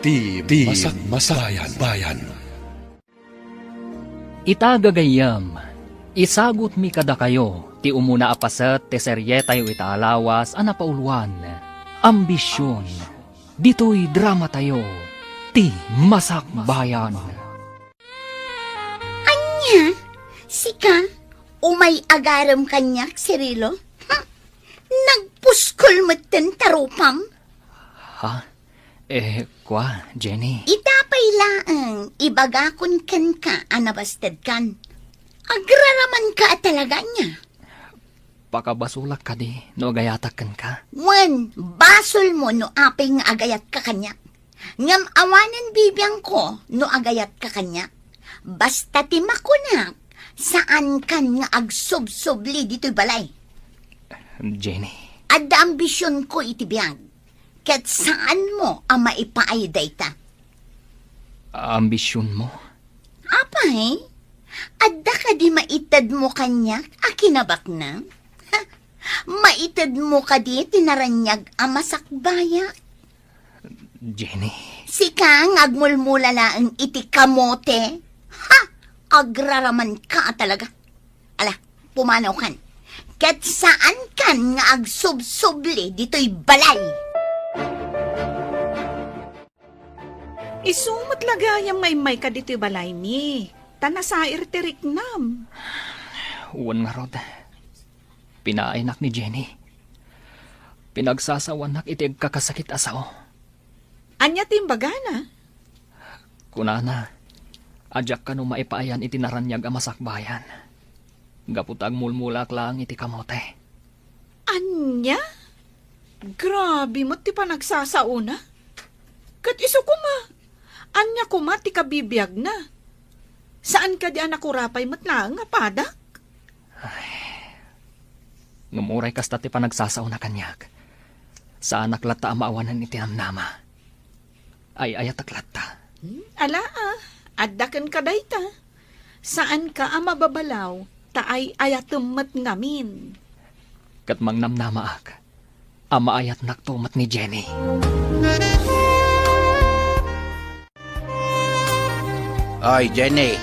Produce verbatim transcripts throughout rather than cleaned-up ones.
Ti, ti Masak-, Masakbayan. Bayan. Ita, gagayyem, isagutmi kadakayo ti umuna a paset ti serietayo ita a lawas a napauluan, Ambision. Ditoy dramatayo, ti Masakbayan. Ania? Sika? Umay agarem kaniak, Cirilo? Hm? Nagpuskol metten ta rupam? Ha? Eh, kua, Jenny? Ita pay laeng, ibagakon kenka a nabastedkan. Agraramanka a talaga ania? Pakabasolak kadi no agayatak kenka? Wen, basolmo no apay nga agayatka kaniak. Ngem awanen bibiangko no agayatka kaniak. Basta ti makunak, saankan nga agsubsubli ditoy balay. Jenny. Adda ambisionko iti biag, ket saanmo a maipaay dayta. Ambisionmo? Apay, adda kadi maitedmo kaniak a kinabaknang? Maitedmo kadi ti naraniag a masakbayak? Jenny. Sika nga agmulmula laeng iti kamote? Ha! Agraramanka a talaga. Ala, pumanawkan. Ket saankan nga agsubsubli ditoy balay. Isu met la gayam nga immayka ditoy balaymi, ta nasair ti riknam. Wen ngarud, pinaaynak ni Jenny. Pinagsasawanak iti agkakasakit a sao. Ania ti imbagana? Kunana, a diak kano maipaayan iti naraniag a masakbayan. Gapu ta agmulmulaak laeng iti kamote. Ania? Grabe met ti panagsasaona. Ket isu koma, ania koma ti kabibiagna? Saan kadi a nakurapay met laeng a padak? Ay. Ngem uray kasta ti panagsasaona kaniak, saanak latta a maawanan iti namnama. Ay-ayatek latta. Hmm, ala, ah, adda kenka dayta. Saanka a mababalaw, ta ay-ayatem met ngamin. Ket mangnamnamaak a maayatnakto met ni Jenny. Oy, Jenny,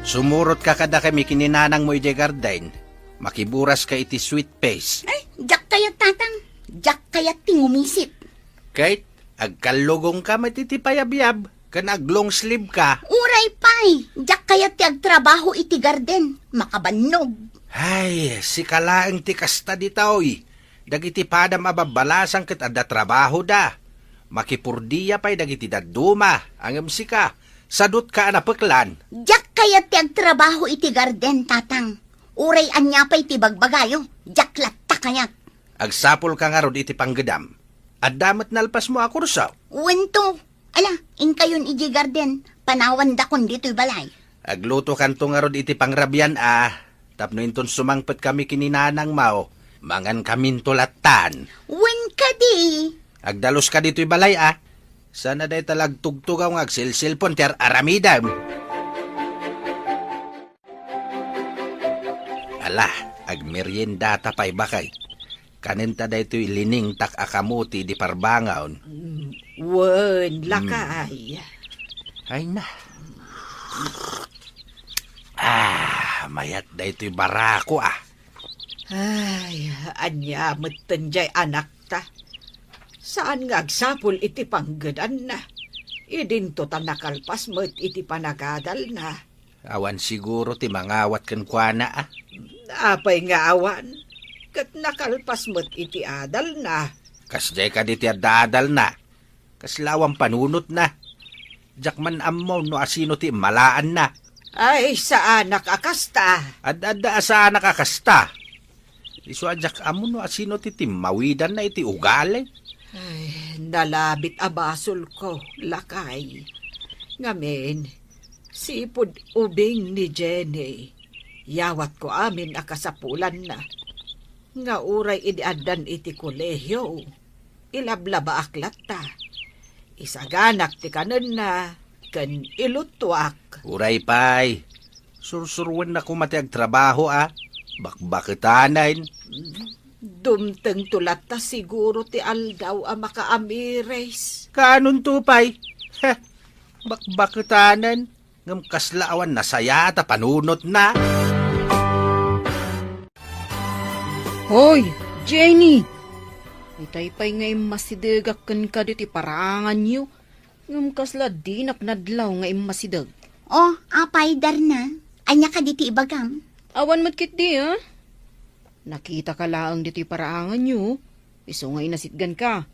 sumurotka kadakami ken ni nanangmo idiay garden. Makiburaska iti sweet paste. Ay, diak kayat, Tatang. Diak kayat ti ngumisit. Ket agkallugongka met iti payabyab ken aglong sleeve ka. Uray pay, diak kayat ti agtrabaho iti garden. Makabannog. Ay, sika laeng ti kasta ditoy. Dagiti padam a babbalasang ket adda trabahoda. Makipurdia pay dagiti dadduma, ngem sika, sadutka a napeklan. Diak kayat ti agtrabaho iti garden, Tatang. Uray ania pay ti bagbagayo, diak latta kayat. Agsapulka ngarud iti panggedam. Adda met nalpasmo a kurso? Wento. Ala, inkayon idiay garden, panawandakon ditoy balay. Aglutokanto ngarud iti pangrabian a, tapno inton sumangpetkami ken ni nanangmo, mangankaminto lattan. Wen kadi. Agdaluska ditoy balay a. Saan a dayta la agtugtugaw nga agselselpon ti ar-aramidem. Ala, agmeriendata pay, baket. Kanenta daytoy liningtak a kamote idi parbangon. Mm, wen, mm, lakay. Ay na. Ah, mayat daytoy barako, ah. Ay, ania metten diay anakta. Saan nga agsapul iti panggedanna. Idinto ta nakalpas met iti panagadalna. Awan siguro ti mangawat kenkuana, a? Apay nga awan? Ket nakalpas met iti adalna. Kasdiay kadi ti adda adalna? Kasla awan panunotna. Diak man ammo no asino ti immalaanna. Ay, saanak a kasta. Ad-adda a saanak a kasta. Isu a diak ammo no asino ti timmawidanna iti ugali. Ay, nalabit a basolko, lakay. Ngamin, sipud ubing ni Jenny, yawatko amin a kasapulanna. Nga uray idi addan iti kolehio, ilablabaak latta. Isaganak ti kanenna ken iluttuak. Uray pay, sursuruenna koma ti agtrabaho a bakbaketanen. Dumtengto latta siguro ti aldaw a makaamiris. Kaanonto pay? Heh, bakbaketanen, ngem kasla awan nasayaat a panunotna. Hoy, Jenny! Itay pay nga immasidegak kenka ditoy paraanganyo, ngem kasla dinak nadlaw nga immasideg. Oh, apay, Darna? Ania kadi ti ibagam? Awan met ketdi, a? Nakitaka laeng ditoy paraanganyo, isu nga inasitganka.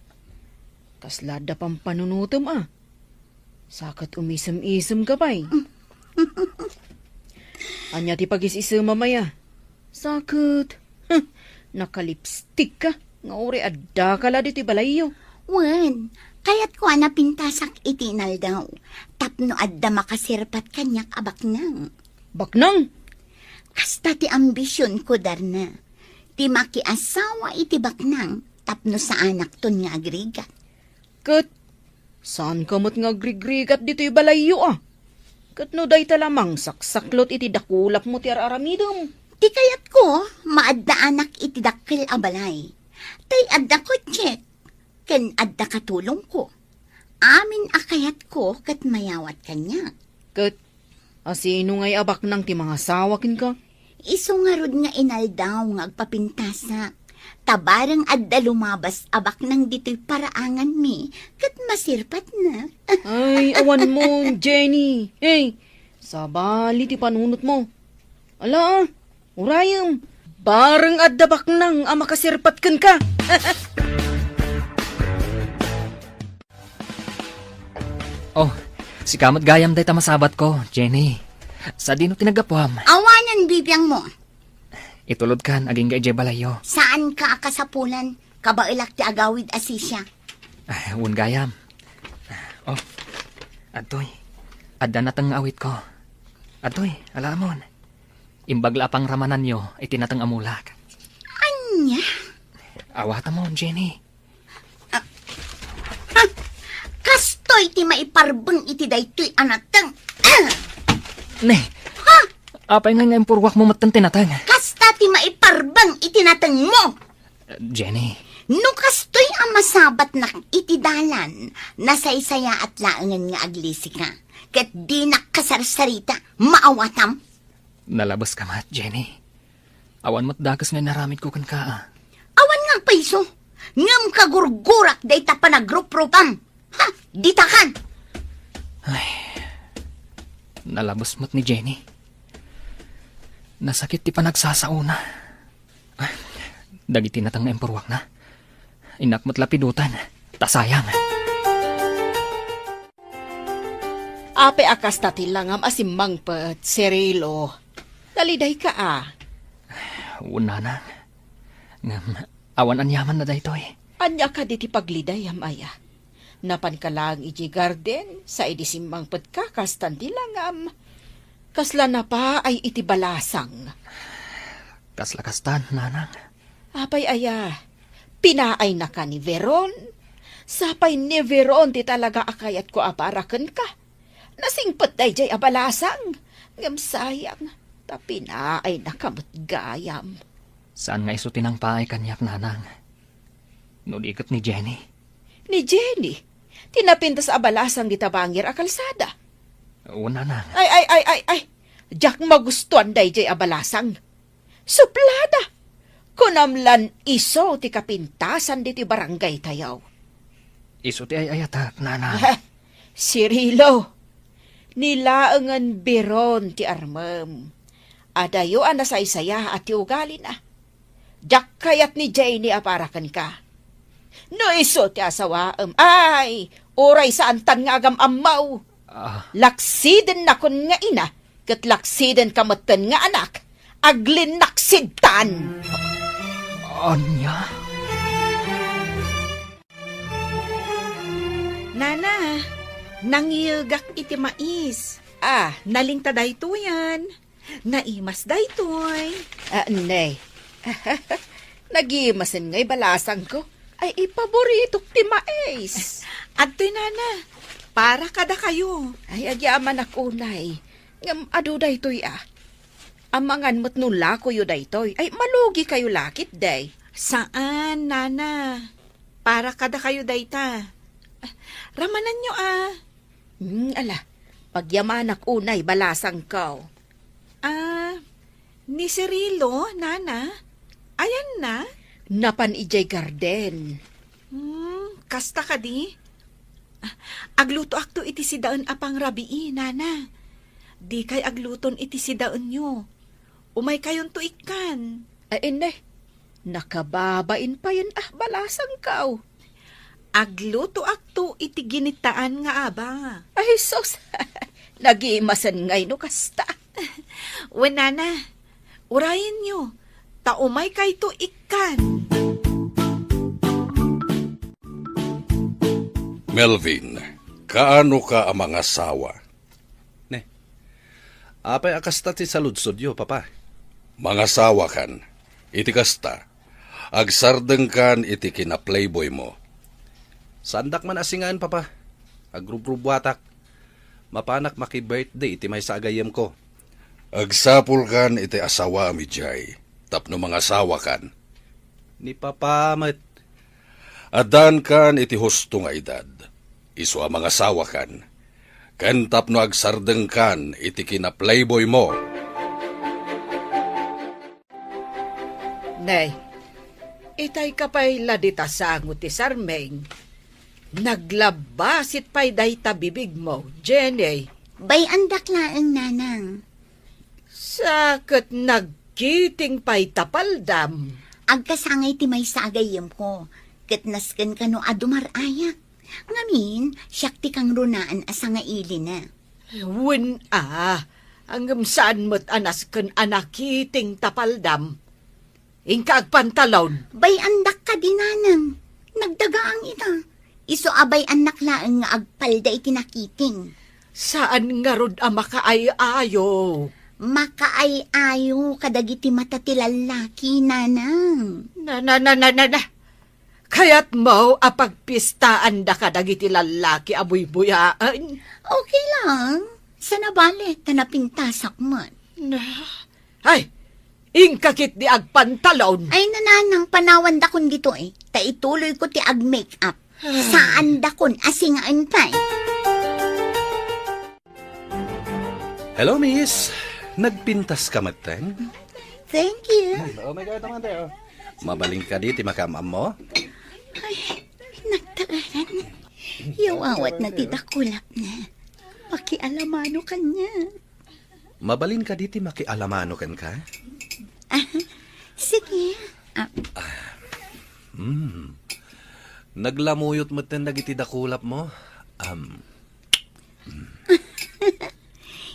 Kasla adda pampanunotem, a? Sa ket umisem-isemka pay. Ania ti pagis-isemam aya? Sa ket, huh, nakalipstikka nga uray addaka la ditoy balayyo. Wen, kayatko a napintasak iti inaldaw tapno adda makasirpat kaniak a baknang. Baknang? Kasta ti ambisionko, Darna. Ti makiasawa iti baknang tapno saanakton nga agrigat. Ket saanka met nga agrigrigat ditoy balayyo, a? Ket no dayta la mangsaksaklot iti dakulapmo ti ar-aramidem. Ti kayatko, maaddaanak iti dakkel a balay. Tay adda kotsek, ken adda katulongko. Amin a kayatko ket mayawat kaniak. Ket asino ngay a baknang ti mangasawa kenka? Isu ngarud nga inaldaw nga agpapintasak. Ta bareng adda lumabas a baknang ditoy paraanganmi, ket masirpatna. Ay, awan mo, Jenny. Hey, sabali ti panunotmo. Ala, urayem. Bareng adda baknang a makasirpat kenka. Oh, sika met gayam dayta masabatko, Jenny. Sadino ti naggapuam? Awanen bibiangmo. Itulodkan agingga idiay balayyo. Saanka a kasapulan, kabaelak ti agawid a sisia. Ah, wen gayam. Oh, adtoy. Adda nateng nga awitko. Adtoy, alaamon. Imbag la a pangramananyo iti nateng a mulak. Ania? Awatam, Jenny. Ah, ah, kastoy ti maiparbeng iti daytoy a nateng. Ah! Ne. Ha? Apay nga nga impurwak mo metten ti nateng? Kasta ti maiparbeng iti natengmo. Jenny. No kastoy a masabatnak iti dalan, nasaysayaat laengen nga aglisika, ket dinak kasarsarita, maawatam. Nalabas ka met, Jenny. Awan met dakes nga inaramidko kenka, a. Awan nga payso, ngem kagurgurak dayta panagruprupam. Ha, ditakan! Ay, nalabas met ni Jenny. Nasakit ti panagsasaona. Ay, dagiti nateng nga impurwakna. Innak met lapidutan, ta sayang. Apay a kasta ti langam a simmangpet, Cirilo? Nalidayka a? Wen, nanang. Ngem, awan aniamanna daytoy. Ania kadi ti paglidayam aya? Napanka laeng idiay garden, sa idi simmangpetka, kastan ti langam. Kasla napaay iti balasang. Kasla kastan, nanang. Apay aya, pinaaynaka ni Veron? Sapay ni Veron ti talaga a kayatko a para kenka. Nasingpet daydiay a balasang, ngem sayang, ta pinaaynaka met gayam. Saan nga isu ti nangpaay kaniak, nanang, no di ket ni Jenny. Ni Jenny? Ti napintas a balasang dita bangir a kalsada? Wen, nanang. Ay, ay, ay, ay, ay! Diak magustuan daydiay a balasang. Suplada! Kunam lan isu ti kapintasan ditoy barangaytayo. Isu ti ay-ayatek, nanang. Ah, Cirilo, ni laengen Veron ti armem. Adayo a nasaysayaat ti ugalina. Diak kayat ni Jenny a para kenka. No isu ti asawaem, ay, uray saantan nga agam-ammo. Ah. Laksidennakon nga ina, ket laksidenka metten nga anak, aglinnaksidtan. Ania? Nana, nangiyegak iti mais. Ah. Nalingta daytoyen. Naimas daytoy. Ah, ne. Nagimasen ngay balasangko. Ay, ipaboritok ti mais. Adtoy, nana. Para kadakayo. Ay, agyamanak unay. Ngem adu daytoy, a. Amangan met no lakoyo daytoy. Ay, malugikayo la ketdi. Saan, nana. Para kadakayo dayta. Ramananyo, a. Hmm, ala, pagyamanak unay balasangko. Ah, ni Cirilo, nana? Ayanna? Napan idiay garden. Hmm, kasta kadi? Ah, aglutoakto iti sidaen a pangrabii, nana. Dikay agluton iti sidaenyo. Umaykayonto ikkan. Ay, inne. Nakababain payen a balasangko. Aglutoakto iti ginitaan nga aba. Ay, sus! Nagimasen ngay no kasta. Wen, nana, urayenyo, ta umaykayto ikkan. Melvin, kaano ka a mangasawa? Ne. Apay a kasta ti saludsodyo, Papa? Mangasawakan. Iti kasta, agsardengkan iti kina-playboymo. Saandak man a singaen, Papa. Agrubrubbuatak. Mapanak maki-birthday iti maysa a gayyemko. Agsapulkan iti asawaem idiay tapno mangasawakan. Ni Papa met. Addankan iti husto nga edad, isu a mangasawakan, ken tapno agsardengkan iti kina-playboymo. Nay, itay ka pay la dita sango ti sarmeng. Naglabbasit pay dayta bibigmo, Jenny. Bay-andak laeng, nanang. Sa ket nagkiting pay ta paldam. Agkasangay ti maysa a gayyemko, ket nasken kano a dumar-ayak. Ngamin, siak ti kangrunaan a sangailina. Wen a, ngem saan met a nasken a nakiting ta paldam. Inka agpantalon. Bay-andak kadi, nanang. Nagdagaang ita. Isu a bay-annak laeng nga agpalda iti nakiting. Saan ngarud a makaay-ayo? Makaay-ayo kadagiti mata ti lallaki, nanang. Na, na, na, na, na, na. Kayatmo a pagpistaanda kadagiti lallaki a buybuyaen? Okay lang. Saan a bale, ta napintasak met. Na, ay, inka ketdi agpantalon. Ay, nanang, panawandakon ditoy, ta ituloyko ti ag-make up. Saandakon a singaen pay. Hello, miss. Nagpintas ka metten? Thank you. Hmm, oh my God, naman tayo. Mabalin kadi ti makaam-ammo? Ay, nagtaaran. Yawawat na ti dakulap na. Makialamano kanya. Mabalin kadi ti makialamano kenka? Ah, sige. Ah. Hmm. Naglamuyot metten dagiti dakulapmo. Um,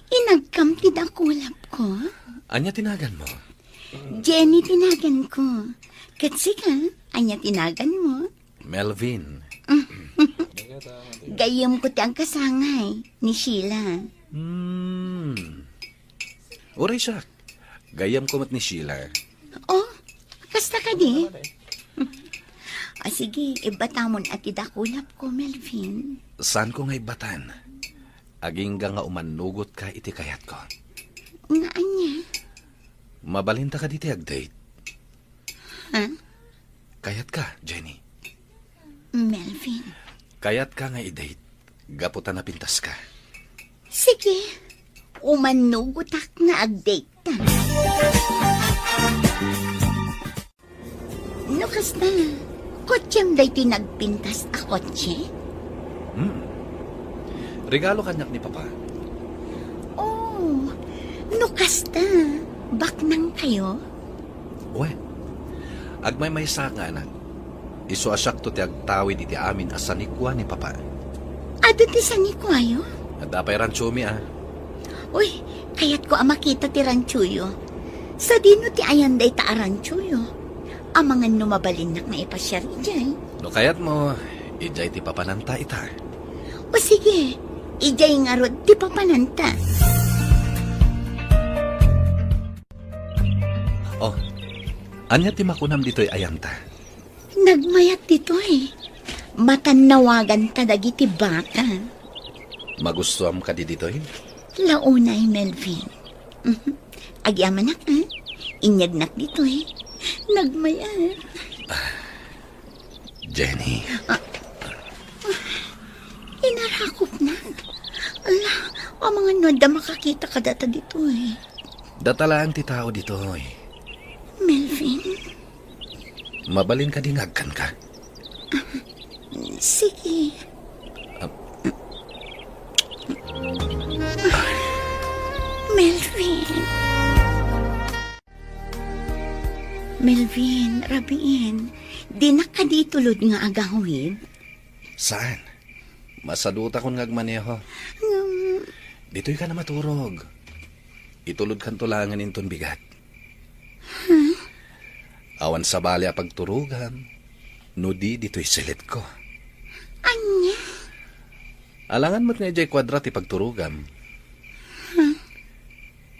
Inagkam ti dakulapko? Ania ti naganmo? Jenny ti naganko. Ket sika, ania ti naganmo? Melvin. Gayyemko ti agkasangay ni Sheila. Hmm. Uray siak. Gayyemko met ni Sheila. Oh, kasta kadi? Ah, sige, ibbatamon a ti dakulapko, Melvin. Saanko nga ibbatan? Agingga nga umannugotka iti kayatko. Nga ania? Mabalinta kadi ti ag-date? Ha? Kayatka, Jenny? Melvin. Kayatka nga i-date, gapu ta napintaska. Sige, umannugotak nga ag-date ta. No kasta, kotsem daytoy nagpintas a kotse? Hmm. Regalo kaniak ni Papa. Oh, no kasta, baknang kayo? Wen, agmaymaysaak nga anak. Isu a siakto ti agtawid iti amin a sanikua ni Papa. Adu ti sanikuayo? Adda pay ranchomi a. Uy, kayatko a makita ti ranchoyo. Sadino ti ayan dayta a ranchoyo? Amangan no mabalinnak nga ipasiar idiay. No kayatmo, idiay ti papananta ita. O sige, idiay ngarud ti papananta. Oh, ania ti makunam ditoy ayanta? Nagmayat ditoy. Matannawaganta dagiti baka. Magustuam kadi ditoy? Launay, Melvin. Mhm. Agyamanak, ha? Inyegnak ditoy. Nagmayat. Jenny. Ah. Inarakopna. Ala, amangan no adda makakita kadata ditoy. Data laeng ti tao ditoy. Melvin? Mabalin kadi nga agkanka? Sige. Ah. Melvin. Melvin, rabiin, dinak kadi itulod nga agawid? Saan? Masadutakon nga agmaneho. Ngem, ditoy ka na maturog. Itulodkanto laengen inton bigat. Huh? Awan sabali a pagturogam, no di ditoy silidko. Ania? Alangan met nga idiay kuadra ti pagturogam. Huh?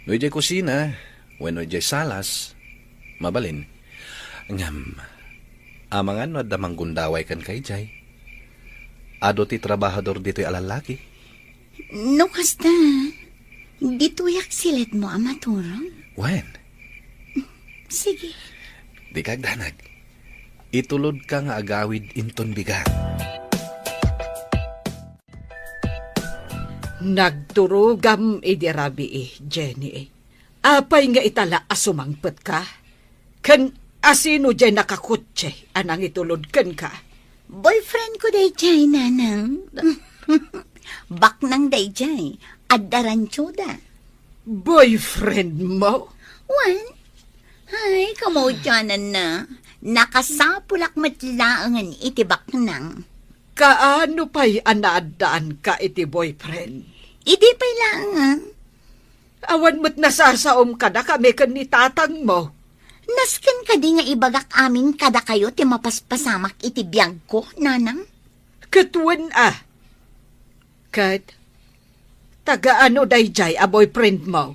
No idiay kusina, wenno idiay salas, mabalin. Ngem, amangan no adda manggundaway kenka idiay. Adu ti trabahador ditoy a lallaki. No kasta, ditoyak silidmo a maturog? Wen. Sige. Dika agdanag. Itulodka nga agawid inton bigat. Nagturogam idi rabii, Jenny. Apay nga itala a sumangpetka? Ken asino diay nakakotse a nangitulod kenka? Boyfriend ko daydiay, Nanang. Baknang daydiay. Adda ranchoda. Boyfriend mo? Wen? Ay, kamaudiananna. Nakasapulak met laengen iti baknang. Kaano pay a naaddaanka iti boyfriend? Idi pay laengen. Awan met nasasaom kadakami ken ni tatangmo. Nasken kadi nga ibagak amin kadakayo ti mapaspasamak iti biagko, Nanang? Ket wen a. Ket taga-ano daydiay a boyfriendmo?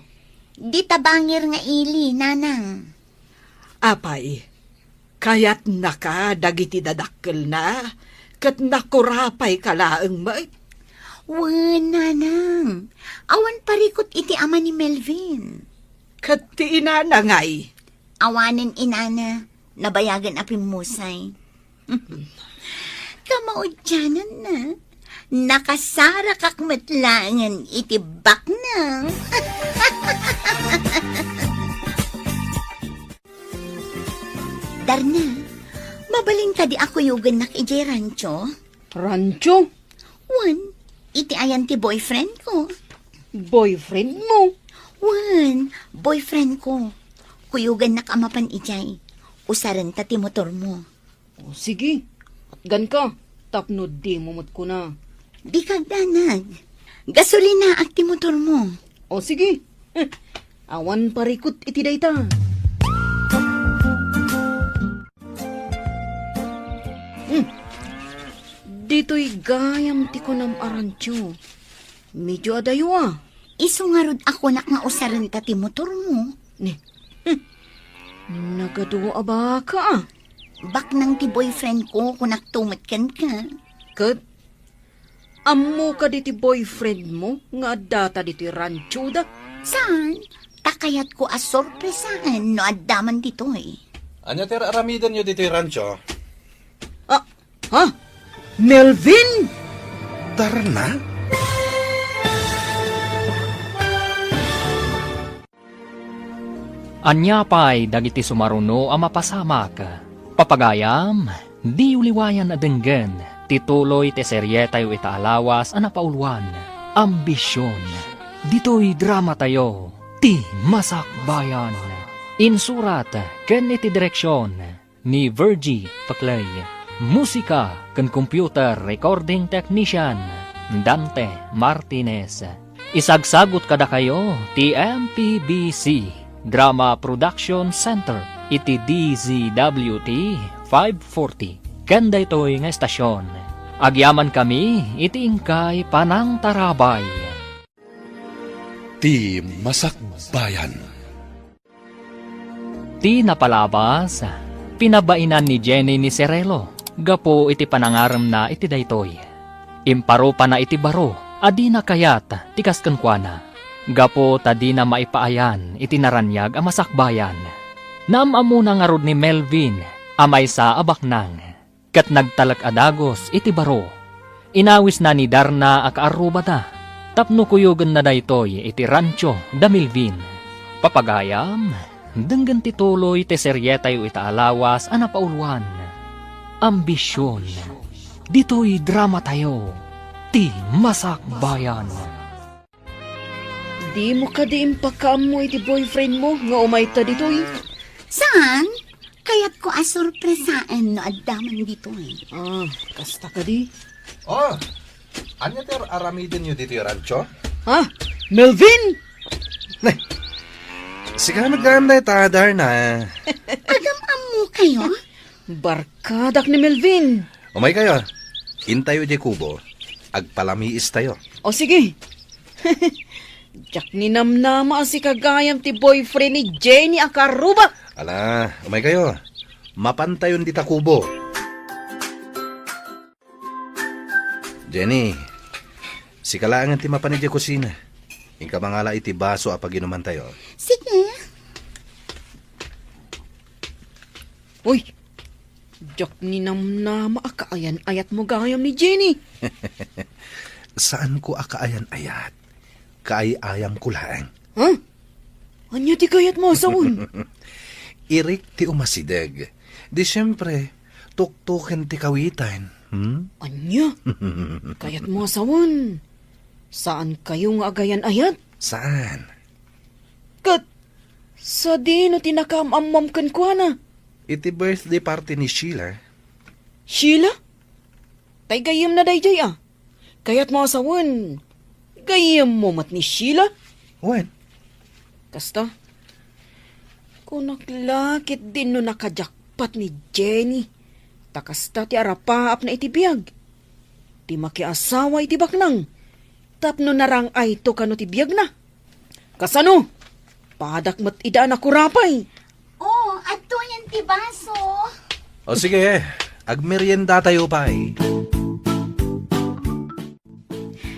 Di tabangir nga ili, Nanang. Apay, kayatnaka dagiti dadakkelna, ket nakurapayka laeng met? Wen, Nanang. Awan parikut iti ama ni Melvin. Ket ti inana ngay? Awanen inana, nabayagen a pimmusay. Kamaudiananna, nakasarakak met laengen iti baknang. Darna, mabalin kadi a kuyogennak idiay rancho? Rancho? Wen, iti ayan ti boyfriend ko. Boyfriend mo? Wen, boyfriend ko. Kuyogennak a mapan idiay. Usarenta ti motor mo. O, sige. Atganka, tapno dimo met kuna. Dika agdanag. Gasolinaak ti motor mo. O, sige. Eh, awan parikut iti dayta. Hmm. Ditoy gayam ti kunam a rancho. Medyo adayo a. Isu ngarud a kunak nga usarenta ti motor mo. Ni, hmm. Nagadu a baka a. Baknang ti boyfriend ko, kunakto met kenka. Ket, ammo kadi ti boyfriend mo nga addata ditoy ranchoda? Saan? Ta kayatko a sorpresaen no adda man ditoy. Ania ti ar-aramidenyo ditoy rancho? Ah, ha? Melvin? Darna? Ania pay dagiti sumaruno a mapasamak? Papagayam, diyo liwayan a denggen ti tuloy ti serietayo ita a lawas a napauluan, Ambision. Ditoy dramatayo, Ti Masakbayan. Insurat ken iti direksion ni Virgie Paclay. Musika ken computer recording technician, Dante Martinez. Isagsagut kadakayo ti M P B C Drama Production Center iti D Z W T five forty. Ken daytoy nga estasion, agyamankami iti inkay panangtarabay. Ti Masakbayan. Ti napalabas, pinabainan ni Jenny ni Cirelo gapu iti panangaremna iti daytoy. Imparupana iti baro a dina kayat ti kas kenkuana, gapu ta dina maipaayan iti naraniag a masakbayan. Naam-ammona ngarud ni Melvin a maysa a baknang. Ket nagtalek a dagus iti baro. Inawisna ni Darna a kaarrubada. Tapno kuyogenna daytoy iti rancho da Melvin. Papagayam, denggen ti tuloy ti serietayo ita a lawas a napauluan, Ambision. Ditoy dramatayo, ti Masakbayan. Dimo kadi impakaammo iti boyfriend mo nga umayta ditoy? Saan? Kayatko a sorpresaen no adda man ditoy. Ah, kasta kadi? Oh, ania ti ar-aramidenyo ditoy rancho? Ha? Melvin? Nay, sika met gayam dayta, Darna. Agam-ammo kayo? Barkadak ni Melvin. Umay kayo. Intayo diay kubo. Agpalamiis tayo. O sige. Diak ninamnama a sika gayam ti boyfriend ni Jenny a karubak. Ala, umay kayo. Mapantayon dita kubo. Jenny, sika laengen ti mapan idiay kusina. Inka mangala iti baso a paginumantayo. Sige. Uy, diak ninamnama a kaayan-ayatmo gayam ni Jenny. Saanko a kaayan-ayat. Kaay-ayamko laeng. Ha? Ania ti kayatmo a sawen? Irik ti umasideg. Di siempre, tuktuken ti kawitan. Hmm? Ania? Kayatmo a sawen? Saan kayo nga agayan-ayat? Saan? Ket sadino ti nakaam-ammom kenkuana? Iti birthday party ni Sheila. Sheila? Tay gayyemna daydiay a. Kayatmo a sawen, gayyemmo met ni Sheila? Wen. Kasta? Kunak la ketdin no nakajakpat ni Jenny. Ta kasta ti arapaapna iti biag. Ti makiasawa iti baknang. Tapno narang-ayto kano ti biagna. Kasano? Padak met ida a nakurapay. Oh, adtoyen ti baso. O sige, agmeriendatayo pay.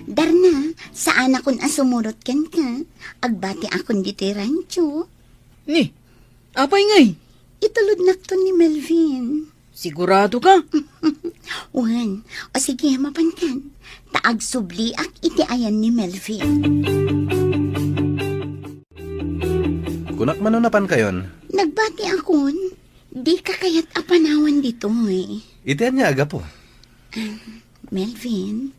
Darna, saanakon a sumurot kenka. Agbatiakon ditoy rancho. Ni, apay ngay? Itulodnakton ni Melvin. Sigurado ka? Wen, o sige, mapankan. Ta agsubliak iti ayan ni Melvin. Kunak man no napankayon? Nagbatiakon, dika kayat a panawan ditoy. Iti ania a gapu? Ah, Melvin,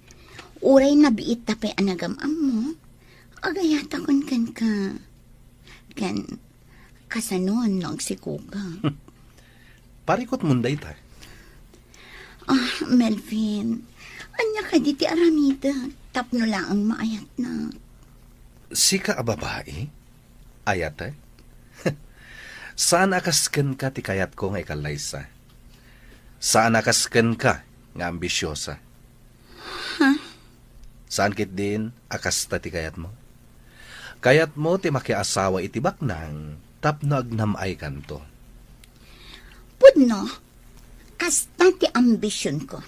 uray nabiit ta pay a nagam-ammo, agayatakon kenka. Ken, Kasanon no agsikoka? Parikutmon dayta. Ah, Melvin, ania kadi ti aramidek tapno laeng maayatnak? Sika a babai? Ayatek? Saan a kas kenka ti kayatko nga ikallaysa. Saan a kas kenka nga ambisiosa. Ha? Saan ketdin a kasta ti kayatmo? Kayatmo ti makiasawa iti baknang tapno agnam-aykanto. Pudno, kasta ti ambisionko.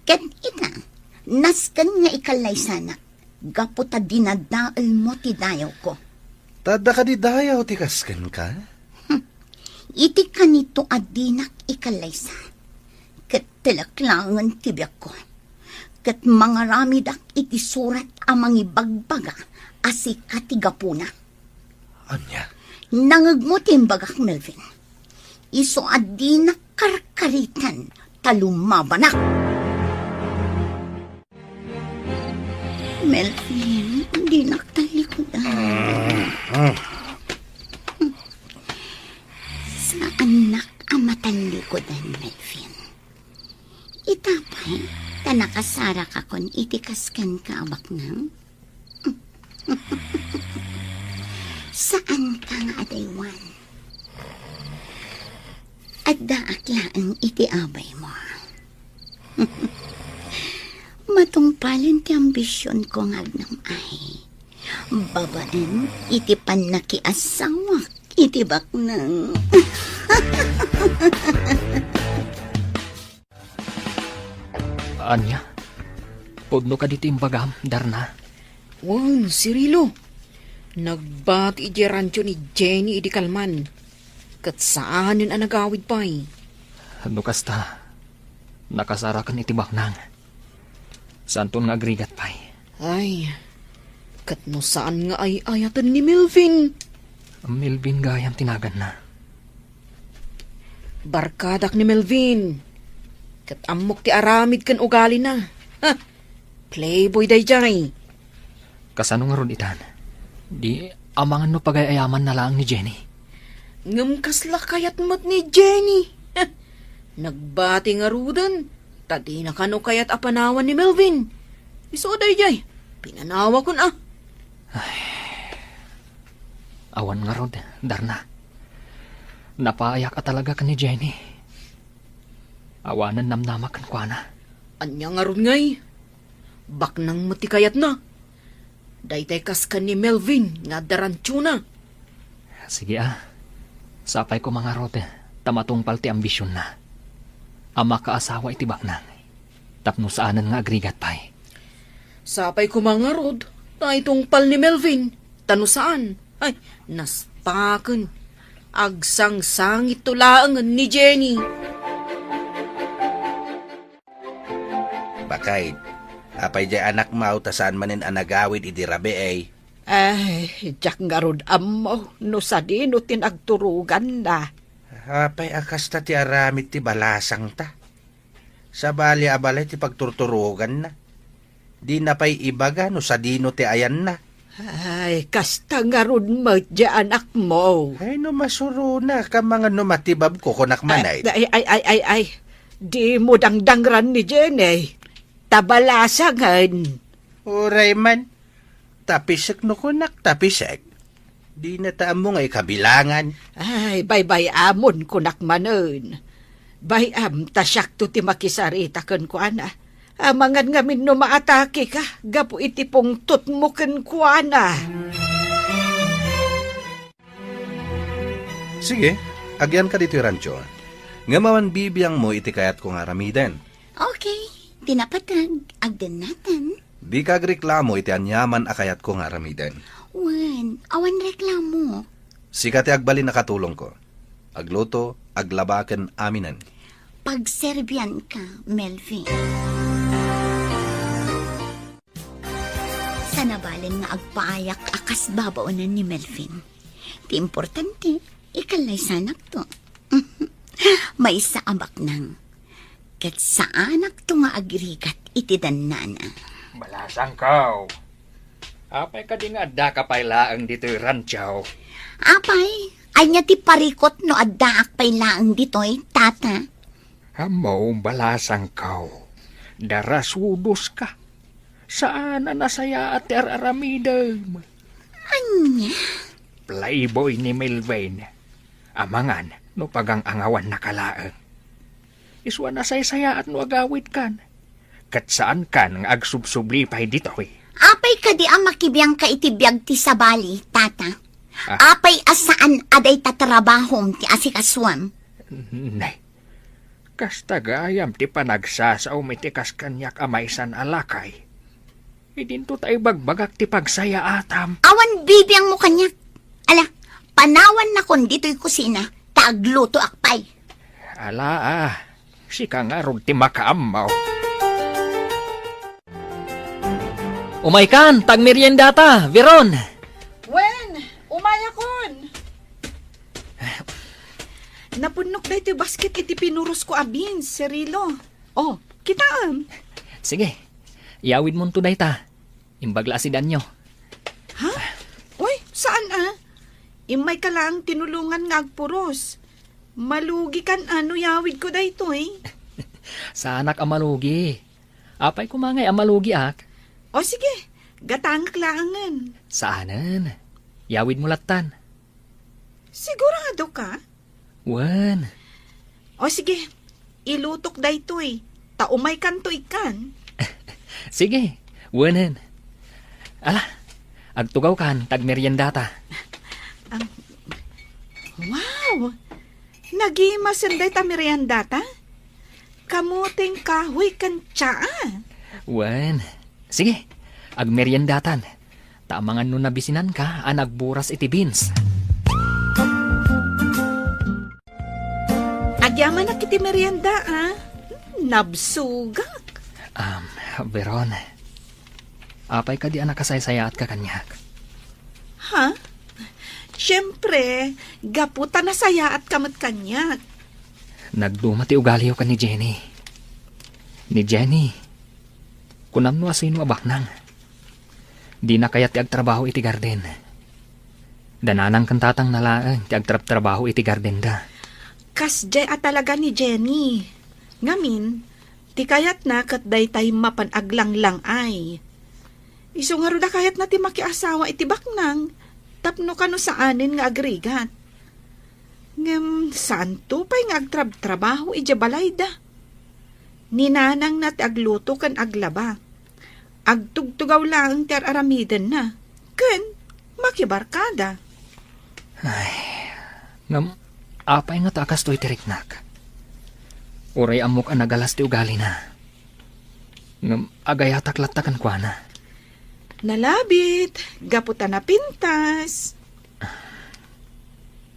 Ket ita, nasken nga ikallaysanak gapu ta dinadaelmo ti dayawko. Ta adda kadi dayaw ti kas kenka? Hmm. Iti kanito a dinak ikallaysa, ket telek laengen ti biagko, ket mangaramidak iti surat a mangibagbaga a sika ti gapuna. Ania? Nangegmo ti imbagak, Melvin. Isu a dinak karkariten ta lumabanak. Melvin, dinak tallikudan. Saannak a matallikudan, Melvin. Ita pay, ta nakasarakakon iti kas kenka a baknang. Saanka nga adaywan. Addaak laeng iti abaymo. Matungpalen ti ambisionko nga agnam-ay. Babaen iti pannakiasawak iti baknang. Ania? Pudno kadi ti imbagam, Darna? Wen, Cirilo. Nagbati idiay rancho ni Jenny idi kalman. Ket saanen a nagawid pay. No kasta, nakasaraken iti baknang. Saanton nga agrigat pay. Ay, Ket no saan nga ay-ayaten ni Melvin? Melvin gayam ti naganna. Barkadak ni Melvin. Ket ammok ti aramid ken ugalina. Ha! Playboy daydiay. Kasano ngarud itan? Di amangan no pagay-ayamanna laeng ni Jenny. Ngem kasla kayat met ni Jenny. Nagbati ngaruden, ta dina kano kayat a panawan ni Melvin. Isu daydiay, pinanawakon a. Ay. Awan ngarud, Darna. Napayak a talaga ken ni Jenny. Awanen namnamak kenkuana. Ania ngarud ngay? Baknang met ti kayatna. Daytay kas ken ni Melvin nga adda rantiona. Sige a. Sapay koma ngarud ta matungpal ti ambisionna a makaasawa iti baknang tapno saanen nga agrigat pay. Sapay koma ngarud ta itungpal ni Melvin ta no saan, ay, naspaken. Agsangsangitto laengen ni Jenny. Bakay, apay diay anakmo ta saan manen a nagawid idi rabii? Ay, diak ngarud ammo no sadino ti nagturoganna. Apay a kasta ti aramid ti balasangta? Sabali a balay ti pagturturoganna. Dina pay ibaga no sadino ti ayanna. Ay, kasta ngarud met diay anakmo. Ay, no masurona, kamangan no matibabko, kunak man ay. Ay, ay, ay, ay, ay. Dimo dangdangran ni Jenny. Ta balasangen. Uray man. Tapisek no kunak, tapisek. Dina ta ammo nga ikabilangan. Ay, baybay-amon kunak manen. Bay-am ta siakto ti makisarita kenkuana. Amangan ngamin no maatakeka gapu iti pungtotmo kenkuana. Sige, agyanka ditoy rancho. Ngem awan bibiangmo iti kayatko nga aramiden. Okay, ti napateg, agdennatan. Dika agreklamo iti aniaman a kayatko nga aramiden. Wen, awan reklamo. Sika ti agbalin a katulongko. Agluto, aglaba ken aminen. Pagserbianka, Melvin. Sanabalen nga agpaayak a kas babaonen ni Melvin. Ti importante, ikallaysanakto. Maysa a baknang. Ket saanakto nga agrigat iti dannana. Balasangko. Apay kadi nga addaka pay laeng ditoy rancho? Apay, ania ti parikut no addaak pay laeng ditoy, tata? Ammo, balasangko. Darasudoska. Saan a nasayaat ti ar-aramidem. Ania? Playboy ni Melvin. Amangan no pagang-angawannaka laeng. Isu a nasaysayaat no agawidkan. Ket saankan nga agsubsubli pay ditoy. Apay kadi a makibiangka iti biag ti sabali, tata? Ah. Apay a saan a dayta trabahom ti asikasuem? Nay, kasta gayam ti panagsasaom iti kas kaniak a maysan a lakay. Idinto ta ibagbagak ti pagsayaatam. Awan bibiangmo kaniak. Ala, panawannakon ditoy kusina, ta aglutoak pay. Ala, ah, sika ngarud ti makaammo. Umaykan, ta agmeriendata, Veron. Wen, umayakon. Napunnok daytoy basket iti pinurosko a beans, Cirilo. Oh, kitaem. Sige, iyawidmonto dayta. Imbag la a sidanyo. Ha? Uy, saan a? Immayka laeng tinulongan nga agpuros. Malugikan a no iyawidko daytoy. Saanak a malugi. Apay koma ngay a malugiak? O sige, gatangek laengen. Saanen. Iyawidmo lattan. Siguradoka? Wen. O sige, ilutok daytoy, ta umaykanto ikkan. Sige, wenen. Ala, agtugawkan, ta agmeriendata. Ang, wow! Nagimasen dayta meriendata? Kamoteng kahoy ken tsaa? Wen. Sige, agmeriendatan. Ta amangan no nabisinanka a nagburas iti beans. Agyamanak iti merienda, a. Nabsogak. Um, Veron, Apay kadi a nakasaysayaatka kaniak? Ha? Siempre, gapu ta nasayaatka met kaniak. Nagduma ti ugaliyo ken ni Jenny. Ni Jenny, kunam no asino a baknang. Dina kayat ti agtrabaho iti garden. Da nanang ken tatangna laeng ti agtrabtrabaho iti gardenda. Kasdiay a talaga ni Jenny. Ngamin, ti kayatna ket daytay mapan aglanglang-ay. Isu ngarud a kayatna ti makiasawa iti baknang tapno kano saanen nga agrigat. Ngem saanto pay nga agtrabtrabaho idiay balayda. Ni nanangna ti agluto ken aglaba. Agtugtugaw laeng ti ar-aramidenna ken makibarkada. Ay, ngem apay ngata a kastoy ti riknak? Uray ammok a nagalas ti ugalina. Ngem agayatak latta kenkuana. Nalabit, gapu ta napintas.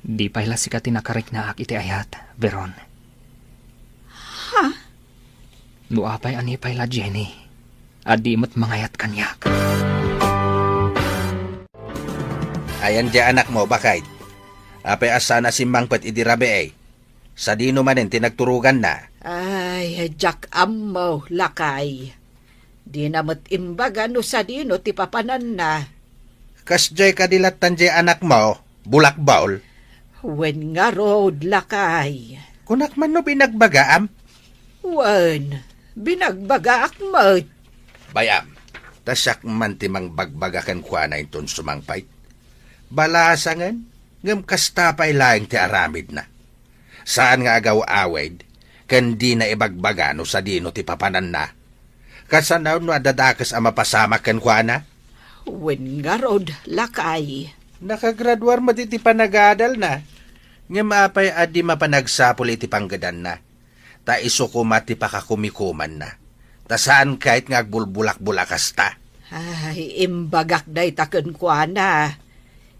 Di pay la sika ti nakariknaak iti ayat, Veron. Ha? No apay a ni pay la Jenny, a di met mangayat kaniak. Ayan diay anakmo, baket? Apay a saan a simmangpet idi rabii? Sadino manen ti nagturoganna? Ay, diak ammo, lakay. Dina met imbaga no sadino ti papananna. Kasdiay kadi lattan diay anakmo, bulakbol? Wen ngarud, lakay. Kunak man no binagbagaam? Wen, binagbagaak met. Bay-am, ta siak man ti mangbagbaga kenkuana inton sumangpet. Balasangen, ngem kasta pay laeng ti aramidna. Saan nga agaw-awid, ken dina ibagbaga no sadino ti papananna. Kasano no adda dakes a mapasamak kenkuana? Wen ngarud, lakay. Nakagraduar met iti panagadalna. Ngem apay a di mapan agsapul iti panggedanna? Ta isu koma ti pakakumikumanna. Ta saan ket nga agbulbulakbol a kasta. Ay, imbagak dayta kenkuana.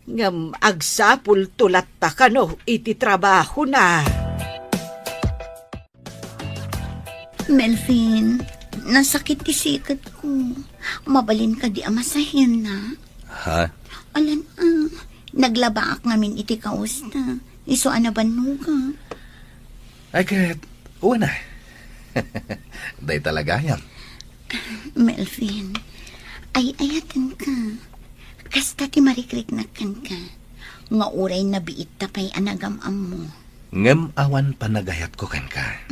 Ngem agsapulto latta kano iti trabahona. Melvin, nasakit ti siketko. Mabalin kadi a masahenna? Ha? Alan, ah, naglabaak ngamin iti kawesta. Isu a nabannogak. Ay, ket, wen a. Dayta la gayam. Melvin, ay-ayatenka. Kasta ti marikriknak kenka. Nga uray nabiitta pay a nagam-ammo. Ngem awan panagayatko kenka.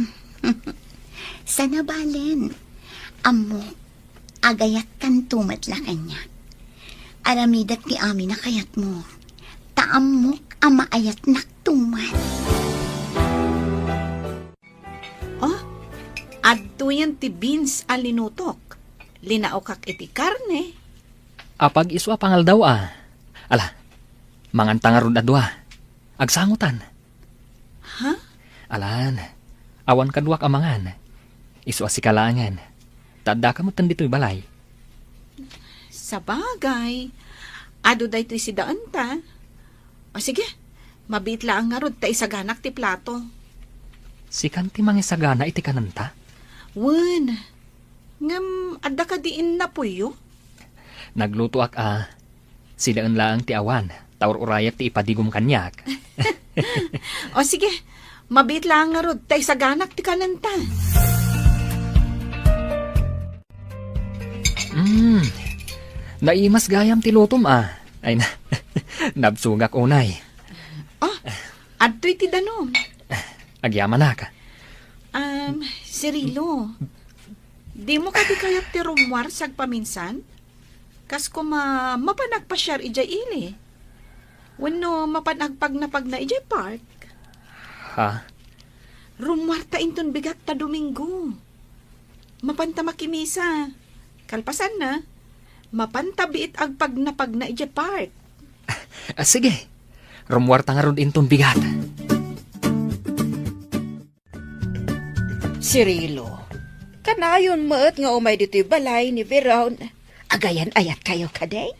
Sana balen. Ammok, agayatkanto met la kaniak. Aramidek ti amin a kayatmo. Ta ammok a maayatnakto met. Oh, adtoyen ti beans a linutok. Linaokak iti karne. Apag-isu a pangaldaw a. Ala, manganta ngarud a dua. Agsangotan. Ha? Alan, awan kaduak a mangan. Isu a sika laengen. Ta addaka metten ditoy balay. Sabagay. Adu daytoy sidaenta. O sige, mabiit laeng ngarud ta isaganak ti plato. Sikan ti mangisagana iti kanenta? Wen. Ngem adda kadi innapoyyo? Naglutoak a. Sidaen laeng ti awan, ta ur-urayak ti ipadigom kaniak. O sige, mabiit laeng ngarud, ta isaganak ti kanenta. Mm, naimas gayam ti lutom a. Ay na, nabsogak unay. Oh, adtoy ti danum. Agyamanak. Um, Cirilo, dimo kadi kayat ti rummuar sagpaminsan? Kas koma, mapan agpasiar idiay ili. Wenno mapan agpagnapagna idiay park. Ha? Rummuarta inton bigat ta Domingo. Mapanta makimisa. Kalpasanna, mapanta biit agpagnapagna idiay park. Ah, sige. Rummuarta ngarud inton bigat. Cirilo, kanayon met nga umay ditoy balay ni Veron. Agayan-ayatkayo kadi?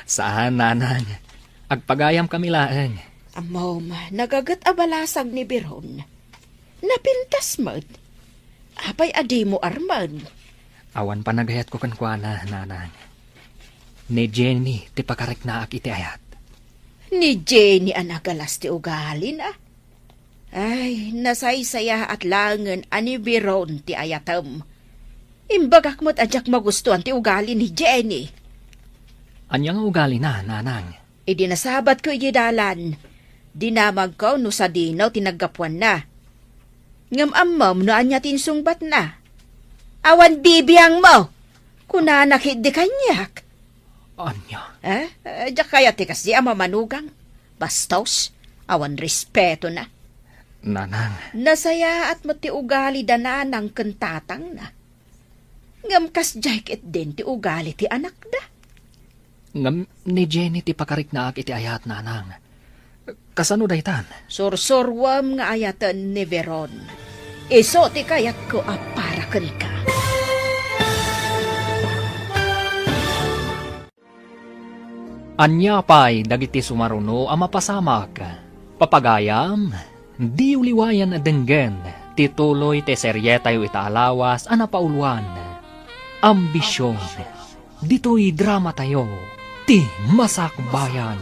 Saan, nanang. Agpagayamkami laeng. Ammom, nagaget a balasag ni Veron. Napintas met. Apay a dimo armen? Awan panagayatko kenkuana, nanang. Ni Jenny ti pakariknaak iti ayat. Ni Jenny a nagalas ti ugalina. Ay, nasaysayaat laengen a ni Veron ti ayatem. Imbagak met a diak magustuan ti ugali ni Jenny. Ania nga ugalina, nanang? Idi nasabatko idiay dalan, dinamagko no sadino ti naggapuanna. Ngem ammom no ania ti insungbatna. Awan bibiangmo! Kunana ketdi kaniak. Ania? Eh? Eh, diak kayat ti kasdi a mamanugang. Bastos, awan respetona. Nanang. Nasayaat met ti ugali da nanang ken tatangna. Ngem kasdiay ketdin ti ugali ti anakda. Ngem ni Jenny ti pakariknaak iti ayat, nanang. Kasano daytan? Sursuruem nga ayaten ni Veron. Isu ti kayatko a para kenka. Ania pay dagiti sumaruno a mapasamak? Papagayam, diyo liwayan a denggen ti tuloy ti serietayo ita a lawas a napauluan, Ambision. Ditoy dramatayo, Ti Masakbayan.